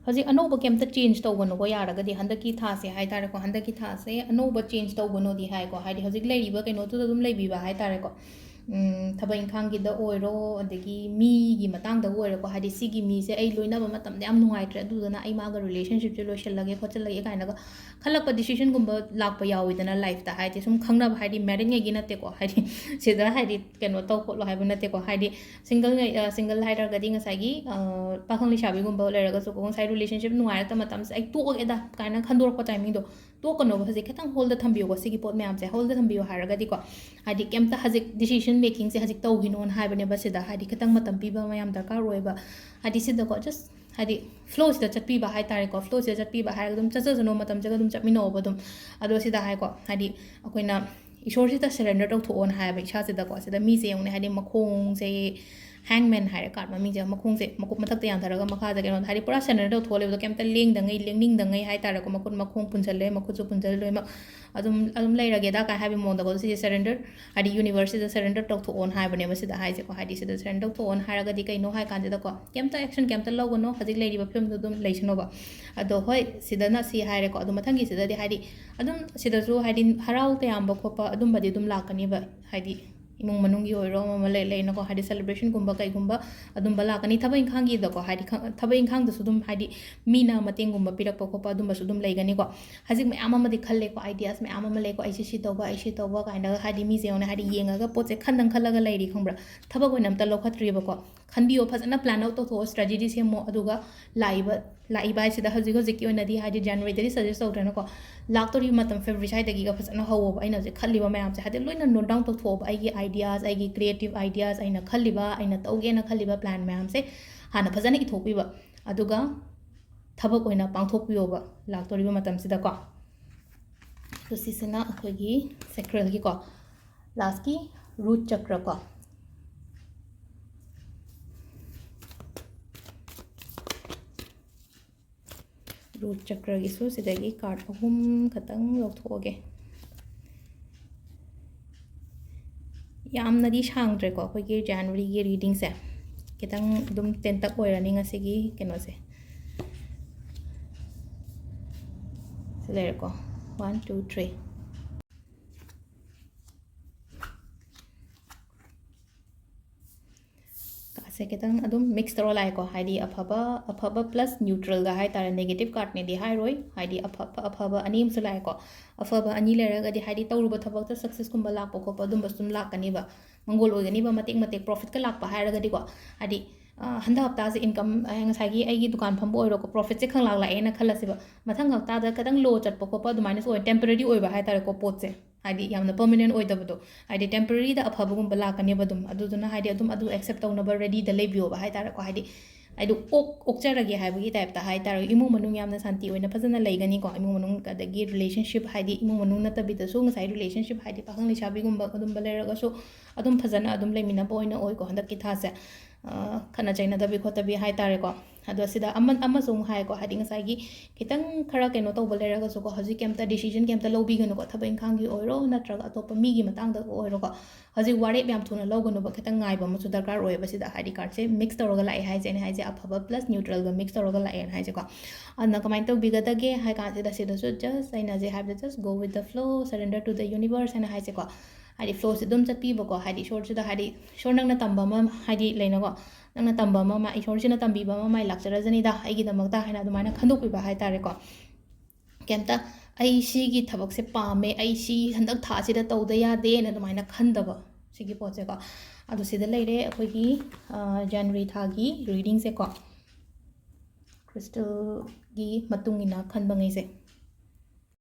ꯍꯧꯖꯤꯛ ꯑꯅꯧꯕ ꯀꯩꯝꯇ ꯆꯦꯟꯖ ꯇꯧꯒꯅꯨꯀꯣ, ꯌꯥꯔꯒꯗꯤ ꯍꯟꯗꯛꯀꯤ ꯊꯥꯁꯦ ꯍꯥꯏ ꯇꯥꯔꯦꯀꯣ, ꯍꯟꯗꯛꯀꯤ ꯊꯥꯁꯦ ꯑꯅꯧꯕ ꯆꯦꯟꯖ ꯇꯧꯒꯅꯣꯗꯤ ꯍꯥꯏꯀꯣ, ꯍꯥꯏꯗꯤ ꯍꯧꯖꯤꯛ ꯂꯩꯔꯤꯕ ꯀꯩꯅꯣꯗꯨꯗ ꯑꯗꯨꯝ ꯂꯩꯕꯤꯕ ꯍꯥꯏ ꯇꯥꯔꯦꯀꯣ꯫ ꯎꯝ, ꯊꯕꯛ ꯏꯪꯈꯥꯡꯒꯤꯗ ꯑꯣꯏꯔꯣ, ꯑꯗꯒꯤ ꯃꯤꯒꯤ ꯃꯇꯥꯡꯗꯕꯨ ꯑꯣꯏꯔꯣꯀꯣ, ꯍꯥꯏꯗꯤ ꯁꯤꯒꯤ ꯃꯤꯁꯦ ꯑꯩ ꯂꯣꯏꯅꯕ ꯃꯇꯝꯗ ꯌꯥꯝ ꯅꯨꯡꯉꯥꯏꯇ꯭ꯔꯦ, ꯑꯗꯨꯗꯨꯅ ꯑꯩ ꯃꯥꯒ ꯔꯤꯂꯦꯁꯟꯁꯤꯞꯁꯦ ꯂꯣꯏꯁꯤꯜꯂꯒꯦ ꯈꯣꯠꯆꯜꯂꯒꯦ ꯀꯥꯏꯅꯒ ꯈꯜꯂꯛꯄ ꯗꯤꯁꯤꯖꯟꯒꯨꯝꯕ ꯂꯥꯛꯄ ꯌꯥꯎꯋꯤꯗꯅ ꯂꯥꯏꯐꯇ, ꯍꯥꯏꯗꯤ ꯁꯨꯝ ꯈꯪꯅꯕ, ꯍꯥꯏꯗꯤ ꯃꯦꯔꯤꯠꯉꯩꯒꯤ ꯅꯠꯇꯦꯀꯣ, ꯍꯥꯏꯗꯤ ꯁꯤꯗ ꯍꯥꯏꯗꯤ ꯀꯩꯅꯣ ꯇꯧ ꯈꯣꯠꯂꯣ ꯍꯥꯏꯕ ꯅꯠꯇꯦꯀꯣ, ꯍꯥꯏꯗꯤ ꯁꯤꯡꯒꯜꯉꯩ, ꯑ, ꯁꯤꯡꯒꯜ ꯍꯥꯏꯔꯒꯗꯤ ꯉꯁꯥꯏꯒꯤ, ꯑ, ꯄꯥꯈꯪ ꯂꯩꯁꯥꯕꯤꯒꯨꯝꯕ ꯂꯩꯔꯒꯁꯨꯀꯣ, ꯉꯁꯥꯏ ꯔꯤꯂꯦꯁꯟꯁꯤꯞ ꯅꯨꯡꯉꯥꯏꯔꯛꯇꯕ ꯃꯇꯝꯁꯦ ꯑꯩ ꯇꯣꯛꯑꯒꯦꯗ ꯀꯥꯏꯅ ꯈꯟꯗꯣꯔꯛꯄ ꯇꯥꯏꯃꯤꯡꯗꯣ, ꯇꯣꯛꯀꯅꯣꯕ꯫ ꯍꯧꯖꯤꯛ ꯈꯤꯇꯪ ꯍꯣꯜꯗ ꯊꯝꯕꯤꯌꯣꯀꯣ, ꯁꯤꯒꯤ ꯄꯣꯠ ꯃꯌꯥꯝꯁꯦ ꯍꯣꯜꯗ ꯊꯝꯕꯤꯌꯣ ꯍꯥꯏꯔꯒꯗꯤꯀꯣ, ꯍꯥꯏꯗꯤ ꯀꯩꯝꯇ ꯍꯧꯖꯤꯛ ꯗꯤꯁꯤꯖꯟ ꯃꯦꯀꯤꯡꯁꯦ ꯍꯧꯖꯤꯛ ꯇꯧꯈꯤꯅꯣꯅ ꯍꯥꯏꯕꯅꯦꯕ꯫ ꯁꯤꯗ ꯍꯥꯏꯗꯤ ꯈꯤꯇꯪ ꯃꯇꯝ ꯄꯤꯕ ꯑꯃ ꯌꯥꯝ ꯗꯔꯀꯥꯔ ꯑꯣꯏꯕ꯫ ꯍꯥꯏꯗꯤ ꯁꯤꯗꯀꯣ, ꯖꯁ ꯍꯥꯏꯗꯤ ꯐ꯭ꯂꯣꯁꯤꯗ ꯆꯠꯄꯤꯕ ꯍꯥꯏ ꯇꯥꯔꯦꯀꯣ, ꯐ꯭ꯂꯣꯁꯤꯗ ꯆꯠꯄꯤꯕ ꯍꯥꯏꯔꯒ ꯑꯗꯨꯝ ꯆꯠꯆꯁꯅꯨ, ꯃꯇꯝꯁꯤꯒ ꯑꯗꯨꯝ ꯆꯠꯃꯤꯟꯅꯧꯕ ꯑꯗꯨꯝ꯫ ꯑꯗꯣ ꯁꯤꯗ ꯍꯥꯏꯀꯣ, ꯍꯥꯏꯗꯤ ꯑꯩꯈꯣꯏꯅ ꯏꯁꯣꯔꯁꯤꯗ ꯁꯔꯦꯟꯗꯔ ꯇꯧꯊꯣꯛꯑꯣꯅ ꯍꯥꯏꯌꯦꯕ ꯏꯁꯥꯁꯤꯗꯀꯣ꯫ ꯁꯤꯗ ꯃꯤꯁꯦ ꯌꯦꯡꯉꯨꯅꯦ, ꯍꯥꯏꯗꯤ ꯃꯈꯣꯡꯁꯦ, ꯍꯦꯡꯃꯦꯟ ꯍꯥꯏꯔꯦ ꯀꯥꯔꯠ ꯃꯃꯤꯡꯁꯦ, ꯃꯈꯣꯡꯁꯦ ꯃꯈꯨꯠ ꯃꯊꯛꯇ ꯌꯥꯟꯊꯔꯒ ꯃꯈꯥꯗ ꯀꯩꯅꯣ, ꯍꯥꯏꯗꯤ ꯄꯨꯔꯥ ꯁꯔꯦꯟꯗꯔ ꯇꯧꯊꯣꯛꯑ ꯂꯩꯕꯗꯣ, ꯀꯩꯝꯇ ꯂꯦꯡꯗꯉꯩ, ꯂꯦꯡꯅꯤꯡꯗꯉꯩ ꯍꯥꯏ ꯇꯥꯔꯦꯀꯣ, ꯃꯈꯨꯠ ꯃꯈꯣꯡ ꯄꯨꯟꯁꯤꯜꯂꯦ, ꯃꯈꯨꯠꯁꯨ ꯄꯨꯟꯁꯤꯜꯂꯦ ꯂꯣꯏꯅꯃꯛ, ꯑꯗꯨꯝ, ꯑꯗꯨꯝ ꯂꯩꯔꯒꯦꯗ ꯀꯥꯏ ꯍꯥꯏꯕꯒꯤ ꯃꯑꯣꯡꯗꯀꯣ꯫ ꯁꯤꯁꯦ ꯁꯔꯦꯟꯗꯔ, ꯍꯥꯏꯗꯤ ꯌꯨꯅꯤꯚꯔꯁꯁꯤꯗ ꯁꯔꯦꯟꯗꯔ ꯇꯧꯊꯣꯛꯑꯣꯅ ꯍꯥꯏꯕꯅꯦꯕ ꯁꯤꯗ ꯍꯥꯏꯁꯦꯀꯣ꯫ ꯍꯥꯏꯗꯤ ꯁꯤꯗ ꯁꯔꯦꯟꯗꯔ ꯇꯧꯊꯣꯛꯑꯣꯅ ꯍꯥꯏꯔꯒꯗꯤ ꯀꯩꯅꯣ ꯍꯥꯏ ꯀꯥꯟꯁꯤꯗꯀꯣ, ꯀꯩꯝꯇ ꯑꯦꯛꯁꯟ ꯀꯩꯝꯇ ꯂꯧꯒꯅꯣ, ꯍꯧꯖꯤꯛ ꯂꯩꯔꯤꯕ ꯐꯤꯕꯝꯗꯨ ꯑꯗꯨꯝ ꯂꯩꯁꯅꯣꯕ꯫ ꯑꯗꯣ ꯍꯣꯏ, ꯁꯤꯗꯅ ꯁꯤ ꯍꯥꯏꯔꯦꯀꯣ꯫ ꯑꯗꯣ ꯃꯊꯪꯒꯤꯁꯤꯗꯗꯤ ꯍꯥꯏꯗꯤ ꯑꯗꯨꯝ ꯁꯤꯗꯁꯨ ꯍꯥꯏꯗꯤ ꯍꯔꯥꯎ ꯇꯌꯥꯝꯕ ꯈꯣꯠꯄ ꯑꯗꯨꯝꯕꯗꯤ ꯑꯗꯨꯝ ꯂꯥꯛꯀꯅꯤꯕ, ꯍꯥꯏꯗꯤ ꯏꯃꯨꯡ ꯃꯅꯨꯡꯒꯤ ꯑꯣꯏꯔꯣ, ꯑꯃ ꯑꯃ ꯂꯩ ꯂꯩꯅꯀꯣ, ꯍꯥꯏꯗꯤ celebrationꯒꯨꯝꯕ ꯀꯩꯒꯨꯝꯕ ꯑꯗꯨꯝꯕ ꯂꯥꯛꯀꯅꯤ꯫ ꯊꯕꯛ ꯏꯪꯈꯥꯡꯒꯤꯗꯀꯣ, ꯍꯥꯏꯗꯤ ꯈ-, ꯊꯕꯛ ꯏꯪꯈꯥꯡꯗꯁꯨ ꯑꯗꯨꯝ, ꯍꯥꯏꯗꯤ ꯃꯤꯅ ꯃꯇꯦꯡꯒꯨꯝꯕ ꯄꯤꯔꯛꯄ ꯈꯣꯠꯄ ꯑꯗꯨꯝꯕꯁꯨ ꯑꯗꯨꯝ ꯂꯩꯒꯅꯤꯀꯣ꯫ ꯍꯧꯖꯤꯛ ꯃꯌꯥꯝ ꯑꯃꯗꯤ ꯈꯜꯂꯦꯀꯣ, ideas ꯃꯌꯥꯝ ꯑꯃ ꯂꯩꯀꯣ, "ꯑꯩꯁꯦ ꯁꯤ ꯇꯧꯕ, ꯑꯩ ꯁꯤ ꯇꯧꯕ" ꯀꯥꯏꯅꯒ, ꯍꯥꯏꯗꯤ ꯃꯤꯁꯦ ꯌꯦꯡꯉꯨꯅꯦ, ꯍꯥꯏꯗꯤ ꯌꯦꯡꯉꯒ ꯄꯣꯠꯁꯦ ꯈꯟꯗꯪ ꯈꯜꯂꯒ ꯂꯩꯔꯤ, ꯈꯪꯕ꯭ꯔꯥ? ꯊꯕꯛ ꯑꯣꯏꯅ ꯑꯝꯇ ꯂꯧꯈꯠꯇ꯭ꯔꯤꯕꯀꯣ꯫ ꯈꯟꯕꯤꯌꯣ, ꯐꯖꯅ plan out ꯇꯧꯊꯣꯛꯑꯣ, strategy ꯁꯦꯝꯃꯣ, ꯑꯗꯨꯒ ꯂꯥꯛꯏꯕ, ꯂꯥꯛꯏꯕ ꯍꯥꯏꯁꯤꯗ ꯍꯧꯖꯤꯛ ꯍꯧꯖꯤꯛꯀꯤ ꯑꯣꯏꯅꯗꯤ, ꯍꯥꯏꯗꯤ Januaryꯗꯗꯤ suggest ꯇꯧꯗ꯭ꯔꯦꯅꯀꯣ, ꯂꯥꯛꯇꯧꯔꯤꯕ ꯃꯇꯝ February ꯁ꯭ꯋꯥꯏꯗꯒꯤꯒ ꯐꯖꯅ ꯍꯧꯋꯣꯕ꯫ ꯑꯩꯅ ꯍꯧꯖꯤꯛ ꯈꯜꯂꯤꯕ ꯃꯌꯥꯝꯁꯦ ꯍꯥꯏꯗꯤ ꯂꯣꯏꯅ note down ꯇꯧꯊꯣꯛꯑꯣꯕ꯫ ꯑꯩꯒꯤ ideas, ꯑꯩꯒꯤ creative ideas, ꯑꯩꯅ ꯈꯜꯂꯤꯕ, ꯑꯩꯅ ꯇꯧꯒꯦꯅ ꯈꯜꯂꯤꯕ plan ꯃꯌꯥꯝꯁꯦ ꯍꯥꯟꯅ ꯐꯖꯅ ꯏꯊꯣꯛꯄꯤꯕ, ꯑꯗꯨꯒ ꯊꯕꯛ ꯑꯣꯏꯅ ꯄꯥꯡꯊꯣꯛꯄꯤꯌꯣꯕ ꯂꯥꯛꯇꯧꯔꯤꯕ ꯃꯇꯝꯁꯤꯗꯀꯣ꯫ ꯑꯗꯣ ꯁꯤꯁꯤꯅ ꯑꯩꯈꯣꯏꯒꯤ sacralꯒꯤꯀꯣ, lastꯀꯤ root chakra ꯀꯣ꯫ Root chakraꯒꯤꯁꯨ ꯁꯤꯗꯒꯤ card ꯑꯍꯨꯝ ꯈꯛꯇꯪ ꯂꯧꯊꯣꯛꯑꯒꯦ꯫ ꯌꯥꯝꯅꯗꯤ ꯁꯥꯡꯗ꯭ꯔꯦꯀꯣ ꯑꯩꯈꯣꯏꯒꯤ Januaryꯒꯤ readingꯁꯦ꯫ ꯈꯤꯇꯪ ꯑꯗꯨꯝ ꯇꯦꯟꯇꯛ ꯑꯣꯏꯔꯅꯤ ꯉꯁꯤꯒꯤ ꯀꯩꯅꯣꯁꯦ꯫ ꯁꯤ ꯂꯩꯔꯦꯀꯣ꯫ One, two, three꯫ Cardꯁꯦ ꯈꯤꯇꯪ ꯑꯗꯨꯝ mix ꯇꯧꯔ ꯂꯥꯛꯑꯦꯀꯣ, ꯍꯥꯏꯗꯤ ꯑꯐꯕ, ꯑꯐꯕ plus neutralꯒ ꯍꯥꯏꯇꯥꯔꯦ꯫ Negative cardꯅꯦꯗꯤ ꯍꯥꯏꯔꯣꯏ, ꯍꯥꯏꯗꯤ ꯑꯐ-, ꯑꯐꯕ ꯑꯅꯤ ꯑꯃꯁꯨ ꯂꯥꯛꯑꯦꯀꯣ꯫ ꯑꯐꯕ ꯑꯅꯤ ꯂꯩꯔꯒꯗꯤ ꯍꯥꯏꯗꯤ ꯇꯧꯔꯨꯕ ꯊꯕꯛꯇ successꯀꯨꯝꯕ ꯂꯥꯛꯄ ꯈꯣꯠꯄ ꯑꯗꯨꯝꯕꯁꯨ ꯑꯗꯨꯝ ꯂꯥꯛꯀꯅꯤꯕ, ꯃꯪꯒꯣꯜ ꯑꯣꯏꯒꯅꯤꯕ꯫ ꯃꯇꯦꯛ ꯃꯇꯦꯛ profitꯀ ꯂꯥꯛꯄ ꯍꯥꯏꯔꯒꯗꯤꯀꯣ, ꯍꯥꯏꯗꯤ, ꯑ, ꯍꯟꯗꯛ ꯍꯞꯇꯥꯁꯦ income, ꯑ, ꯉꯁꯥꯏꯒꯤ ꯑꯩꯒꯤ ꯗꯨꯀꯥꯟ ꯐꯝꯕ ꯑꯣꯏꯔꯣꯀꯣ, profitꯁꯦ ꯈꯪꯂꯥꯛ ꯂꯥꯛꯑꯦꯅ ꯈꯜꯂꯁꯦꯕ꯫ ꯃꯊꯪ ꯍꯞꯇꯥꯗ ꯈꯤꯇꯪ low ꯆꯠꯄ ꯈꯣꯠꯄ ꯑꯗꯨꯃꯥꯏꯅꯁꯨ ꯑꯣꯏ, temporary ꯑꯣꯏꯕ ꯍꯥꯏꯇꯥꯔꯦꯀꯣ ꯄꯣꯠꯁꯦ꯫ ꯍꯥꯏꯗꯤ ꯌꯥꯝꯅ permanent ꯑꯣꯏꯗꯕꯗꯣ, ꯍꯥꯏꯗꯤ temporaryꯗ ꯑꯐꯕꯒꯨꯝꯕ ꯂꯥꯛꯀꯅꯦꯕ ꯑꯗꯨꯝ꯫ ꯑꯗꯨꯗꯨꯅ ꯍꯥꯏꯗꯤ ꯑꯗꯨꯝ ꯑꯗꯨ accept ꯇꯧꯅꯕ readyꯗ ꯂꯩꯕꯤꯌꯣꯕ ꯍꯥꯏꯇꯥꯔꯦꯀꯣ꯫ ꯍꯥꯏꯗꯤ, ꯍꯥꯏꯗꯤ ꯑꯣꯛ-, ꯑꯣꯛꯆꯔꯒꯦ ꯍꯥꯏꯕꯒꯤ typeꯇ ꯍꯥꯏꯇꯥꯔꯦ꯫ ꯏꯃꯨꯡ ꯃꯅꯨꯡ ꯌꯥꯝꯅ ꯁꯥꯟꯇꯤ ꯑꯣꯏꯅ ꯐꯖꯅ ꯂꯩꯒꯅꯤꯀꯣ꯫ ꯏꯃꯨꯡ ꯃꯅꯨꯡ, ꯑꯗꯒꯤ relationship, ꯍꯥꯏꯗꯤ ꯏꯃꯨꯡ ꯃꯅꯨꯡ ꯅꯠꯇꯕꯤꯗꯁꯨ ꯉꯁꯥꯏ relationship, ꯍꯥꯏꯗꯤ ꯄꯥꯈꯪ ꯂꯩꯁꯥꯕꯤꯒꯨꯝꯕ ꯑꯗꯨꯝꯕ ꯂꯩꯔꯒꯁꯨ ꯑꯗꯨꯝ ꯐꯖꯅ ꯑꯗꯨꯝ ꯂꯩꯃꯤꯟꯅꯕ ꯑꯣꯏꯅ ꯑꯣꯏꯀꯣ ꯍꯟꯗꯛꯀꯤ ꯊꯥꯁꯦ꯫ ꯑ, ꯈꯠꯅ ꯆꯩꯅꯗꯕꯤ ꯈꯣꯠꯇꯕꯤ ꯍꯥꯏꯇꯥꯔꯦꯀꯣ꯫ ꯑꯗꯣ ꯁꯤꯗ ꯑꯃ-, ꯑꯃꯁꯨ ꯑꯃꯨꯛ ꯍꯥꯏꯀꯣ, ꯍꯥꯏꯗꯤ ꯉꯁꯥꯏꯒꯤ ꯈꯤꯇꯪ ꯈꯔ ꯀꯩꯅꯣ ꯇꯧꯕ ꯂꯩꯔꯒꯁꯨꯀꯣ, ꯍꯧꯖꯤꯛ ꯀꯩꯝꯇ decision ꯀꯩꯝꯇ ꯂꯧꯕꯤꯒꯅꯨꯀꯣ, ꯊꯕꯛ ꯏꯪꯈꯥꯡꯒꯤ ꯑꯣꯏꯔꯣ ꯅꯠꯇ꯭ꯔꯒ ꯑꯇꯣꯞꯄ ꯃꯤꯒꯤ ꯃꯇꯥꯡꯗ ꯑꯣꯏꯔꯣꯀꯣ꯫ ꯍꯧꯖꯤꯛ ꯋꯥꯔꯦꯞ ꯌꯥꯝ ꯊꯨꯅ ꯂꯧꯒꯅꯨꯕ, ꯈꯤꯇꯪ ꯉꯥꯏꯕ ꯑꯃꯁꯨ ꯗꯔꯀꯥꯔ ꯑꯣꯏꯌꯦꯕ ꯁꯤꯗ꯫ ꯍꯥꯏꯗꯤ cardꯁꯦ mix ꯇꯧꯔꯒ ꯂꯥꯛꯑꯦ ꯍꯥꯏꯁꯦ, ꯑꯩꯅ ꯍꯥꯏꯁꯦ ꯑꯐꯕ plus neutralꯒ mix ꯇꯧꯔꯒ ꯂꯥꯛꯑꯦꯅ ꯍꯥꯏꯁꯦꯀꯣ꯫ ꯑꯗꯨꯅ ꯀꯃꯥꯏꯅ ꯇꯧꯕꯤꯒꯗꯒꯦ ꯍꯥꯏ ꯀꯥꯟꯁꯤꯗ, ꯁꯤꯗꯁꯨ just ꯑꯩꯅ ꯍꯧꯖꯤꯛ ꯍꯥꯏꯕꯗ just go with the flow, surrender to the universe ꯍꯥꯏꯅ ꯍꯥꯏꯁꯦꯀꯣ꯫ ꯍꯥꯏꯗꯤ ꯐ꯭ꯂꯣꯁꯦ ꯑꯗꯨꯝ ꯆꯠꯄꯤꯕꯀꯣ, ꯍꯥꯏꯗꯤ ꯏꯁꯣꯔꯁꯤꯗ, ꯍꯥꯏꯗꯤ ꯏꯁꯣꯔ ꯅꯪꯅ ꯇꯝꯕ ꯑꯃ, ꯍꯥꯏꯗꯤ ꯂꯩꯅꯀꯣ, ꯅꯪꯅ ꯇꯝꯕ ꯑꯃ ꯃꯥ, ꯏꯁꯣꯔꯁꯤꯅ ꯇꯝꯕꯤꯕ ꯑꯃ ꯃꯥꯏ ꯂꯥꯛꯆꯔꯖꯅꯤꯗ ꯑꯩꯒꯤꯗꯃꯛꯇ ꯍꯥꯏꯅ ꯑꯗꯨꯃꯥꯏꯅ ꯈꯟꯗꯣꯛꯄꯤꯕ ꯍꯥꯏ ꯇꯥꯔꯦꯀꯣ꯫ ꯀꯩꯝꯇ ꯑꯩ ꯁꯤꯒꯤ ꯊꯕꯛꯁꯦ ꯄꯥꯝꯃꯦ, ꯑꯩ ꯁꯤ ꯍꯟꯗꯛ ꯊꯥꯁꯤꯗ ꯇꯧꯗ ꯌꯥꯗꯦꯅ ꯑꯗꯨꯃꯥꯏꯅ ꯈꯟꯗꯕ ꯁꯤꯒꯤ ꯄꯣꯠꯁꯦꯀꯣ꯫ ꯑꯗꯣ ꯁꯤꯗ ꯂꯩꯔꯦ ꯑꯩꯈꯣꯏꯒꯤ, ꯑ, ꯖꯅꯋꯥꯔꯤ ꯊꯥꯒꯤ ꯔꯤꯗꯤꯡꯁꯦꯀꯣ, ꯀ꯭ꯔꯤꯁꯇꯜꯒꯤ ꯃꯇꯨꯡ ꯏꯟꯅ ꯈꯟꯕꯉꯩꯁꯦ꯫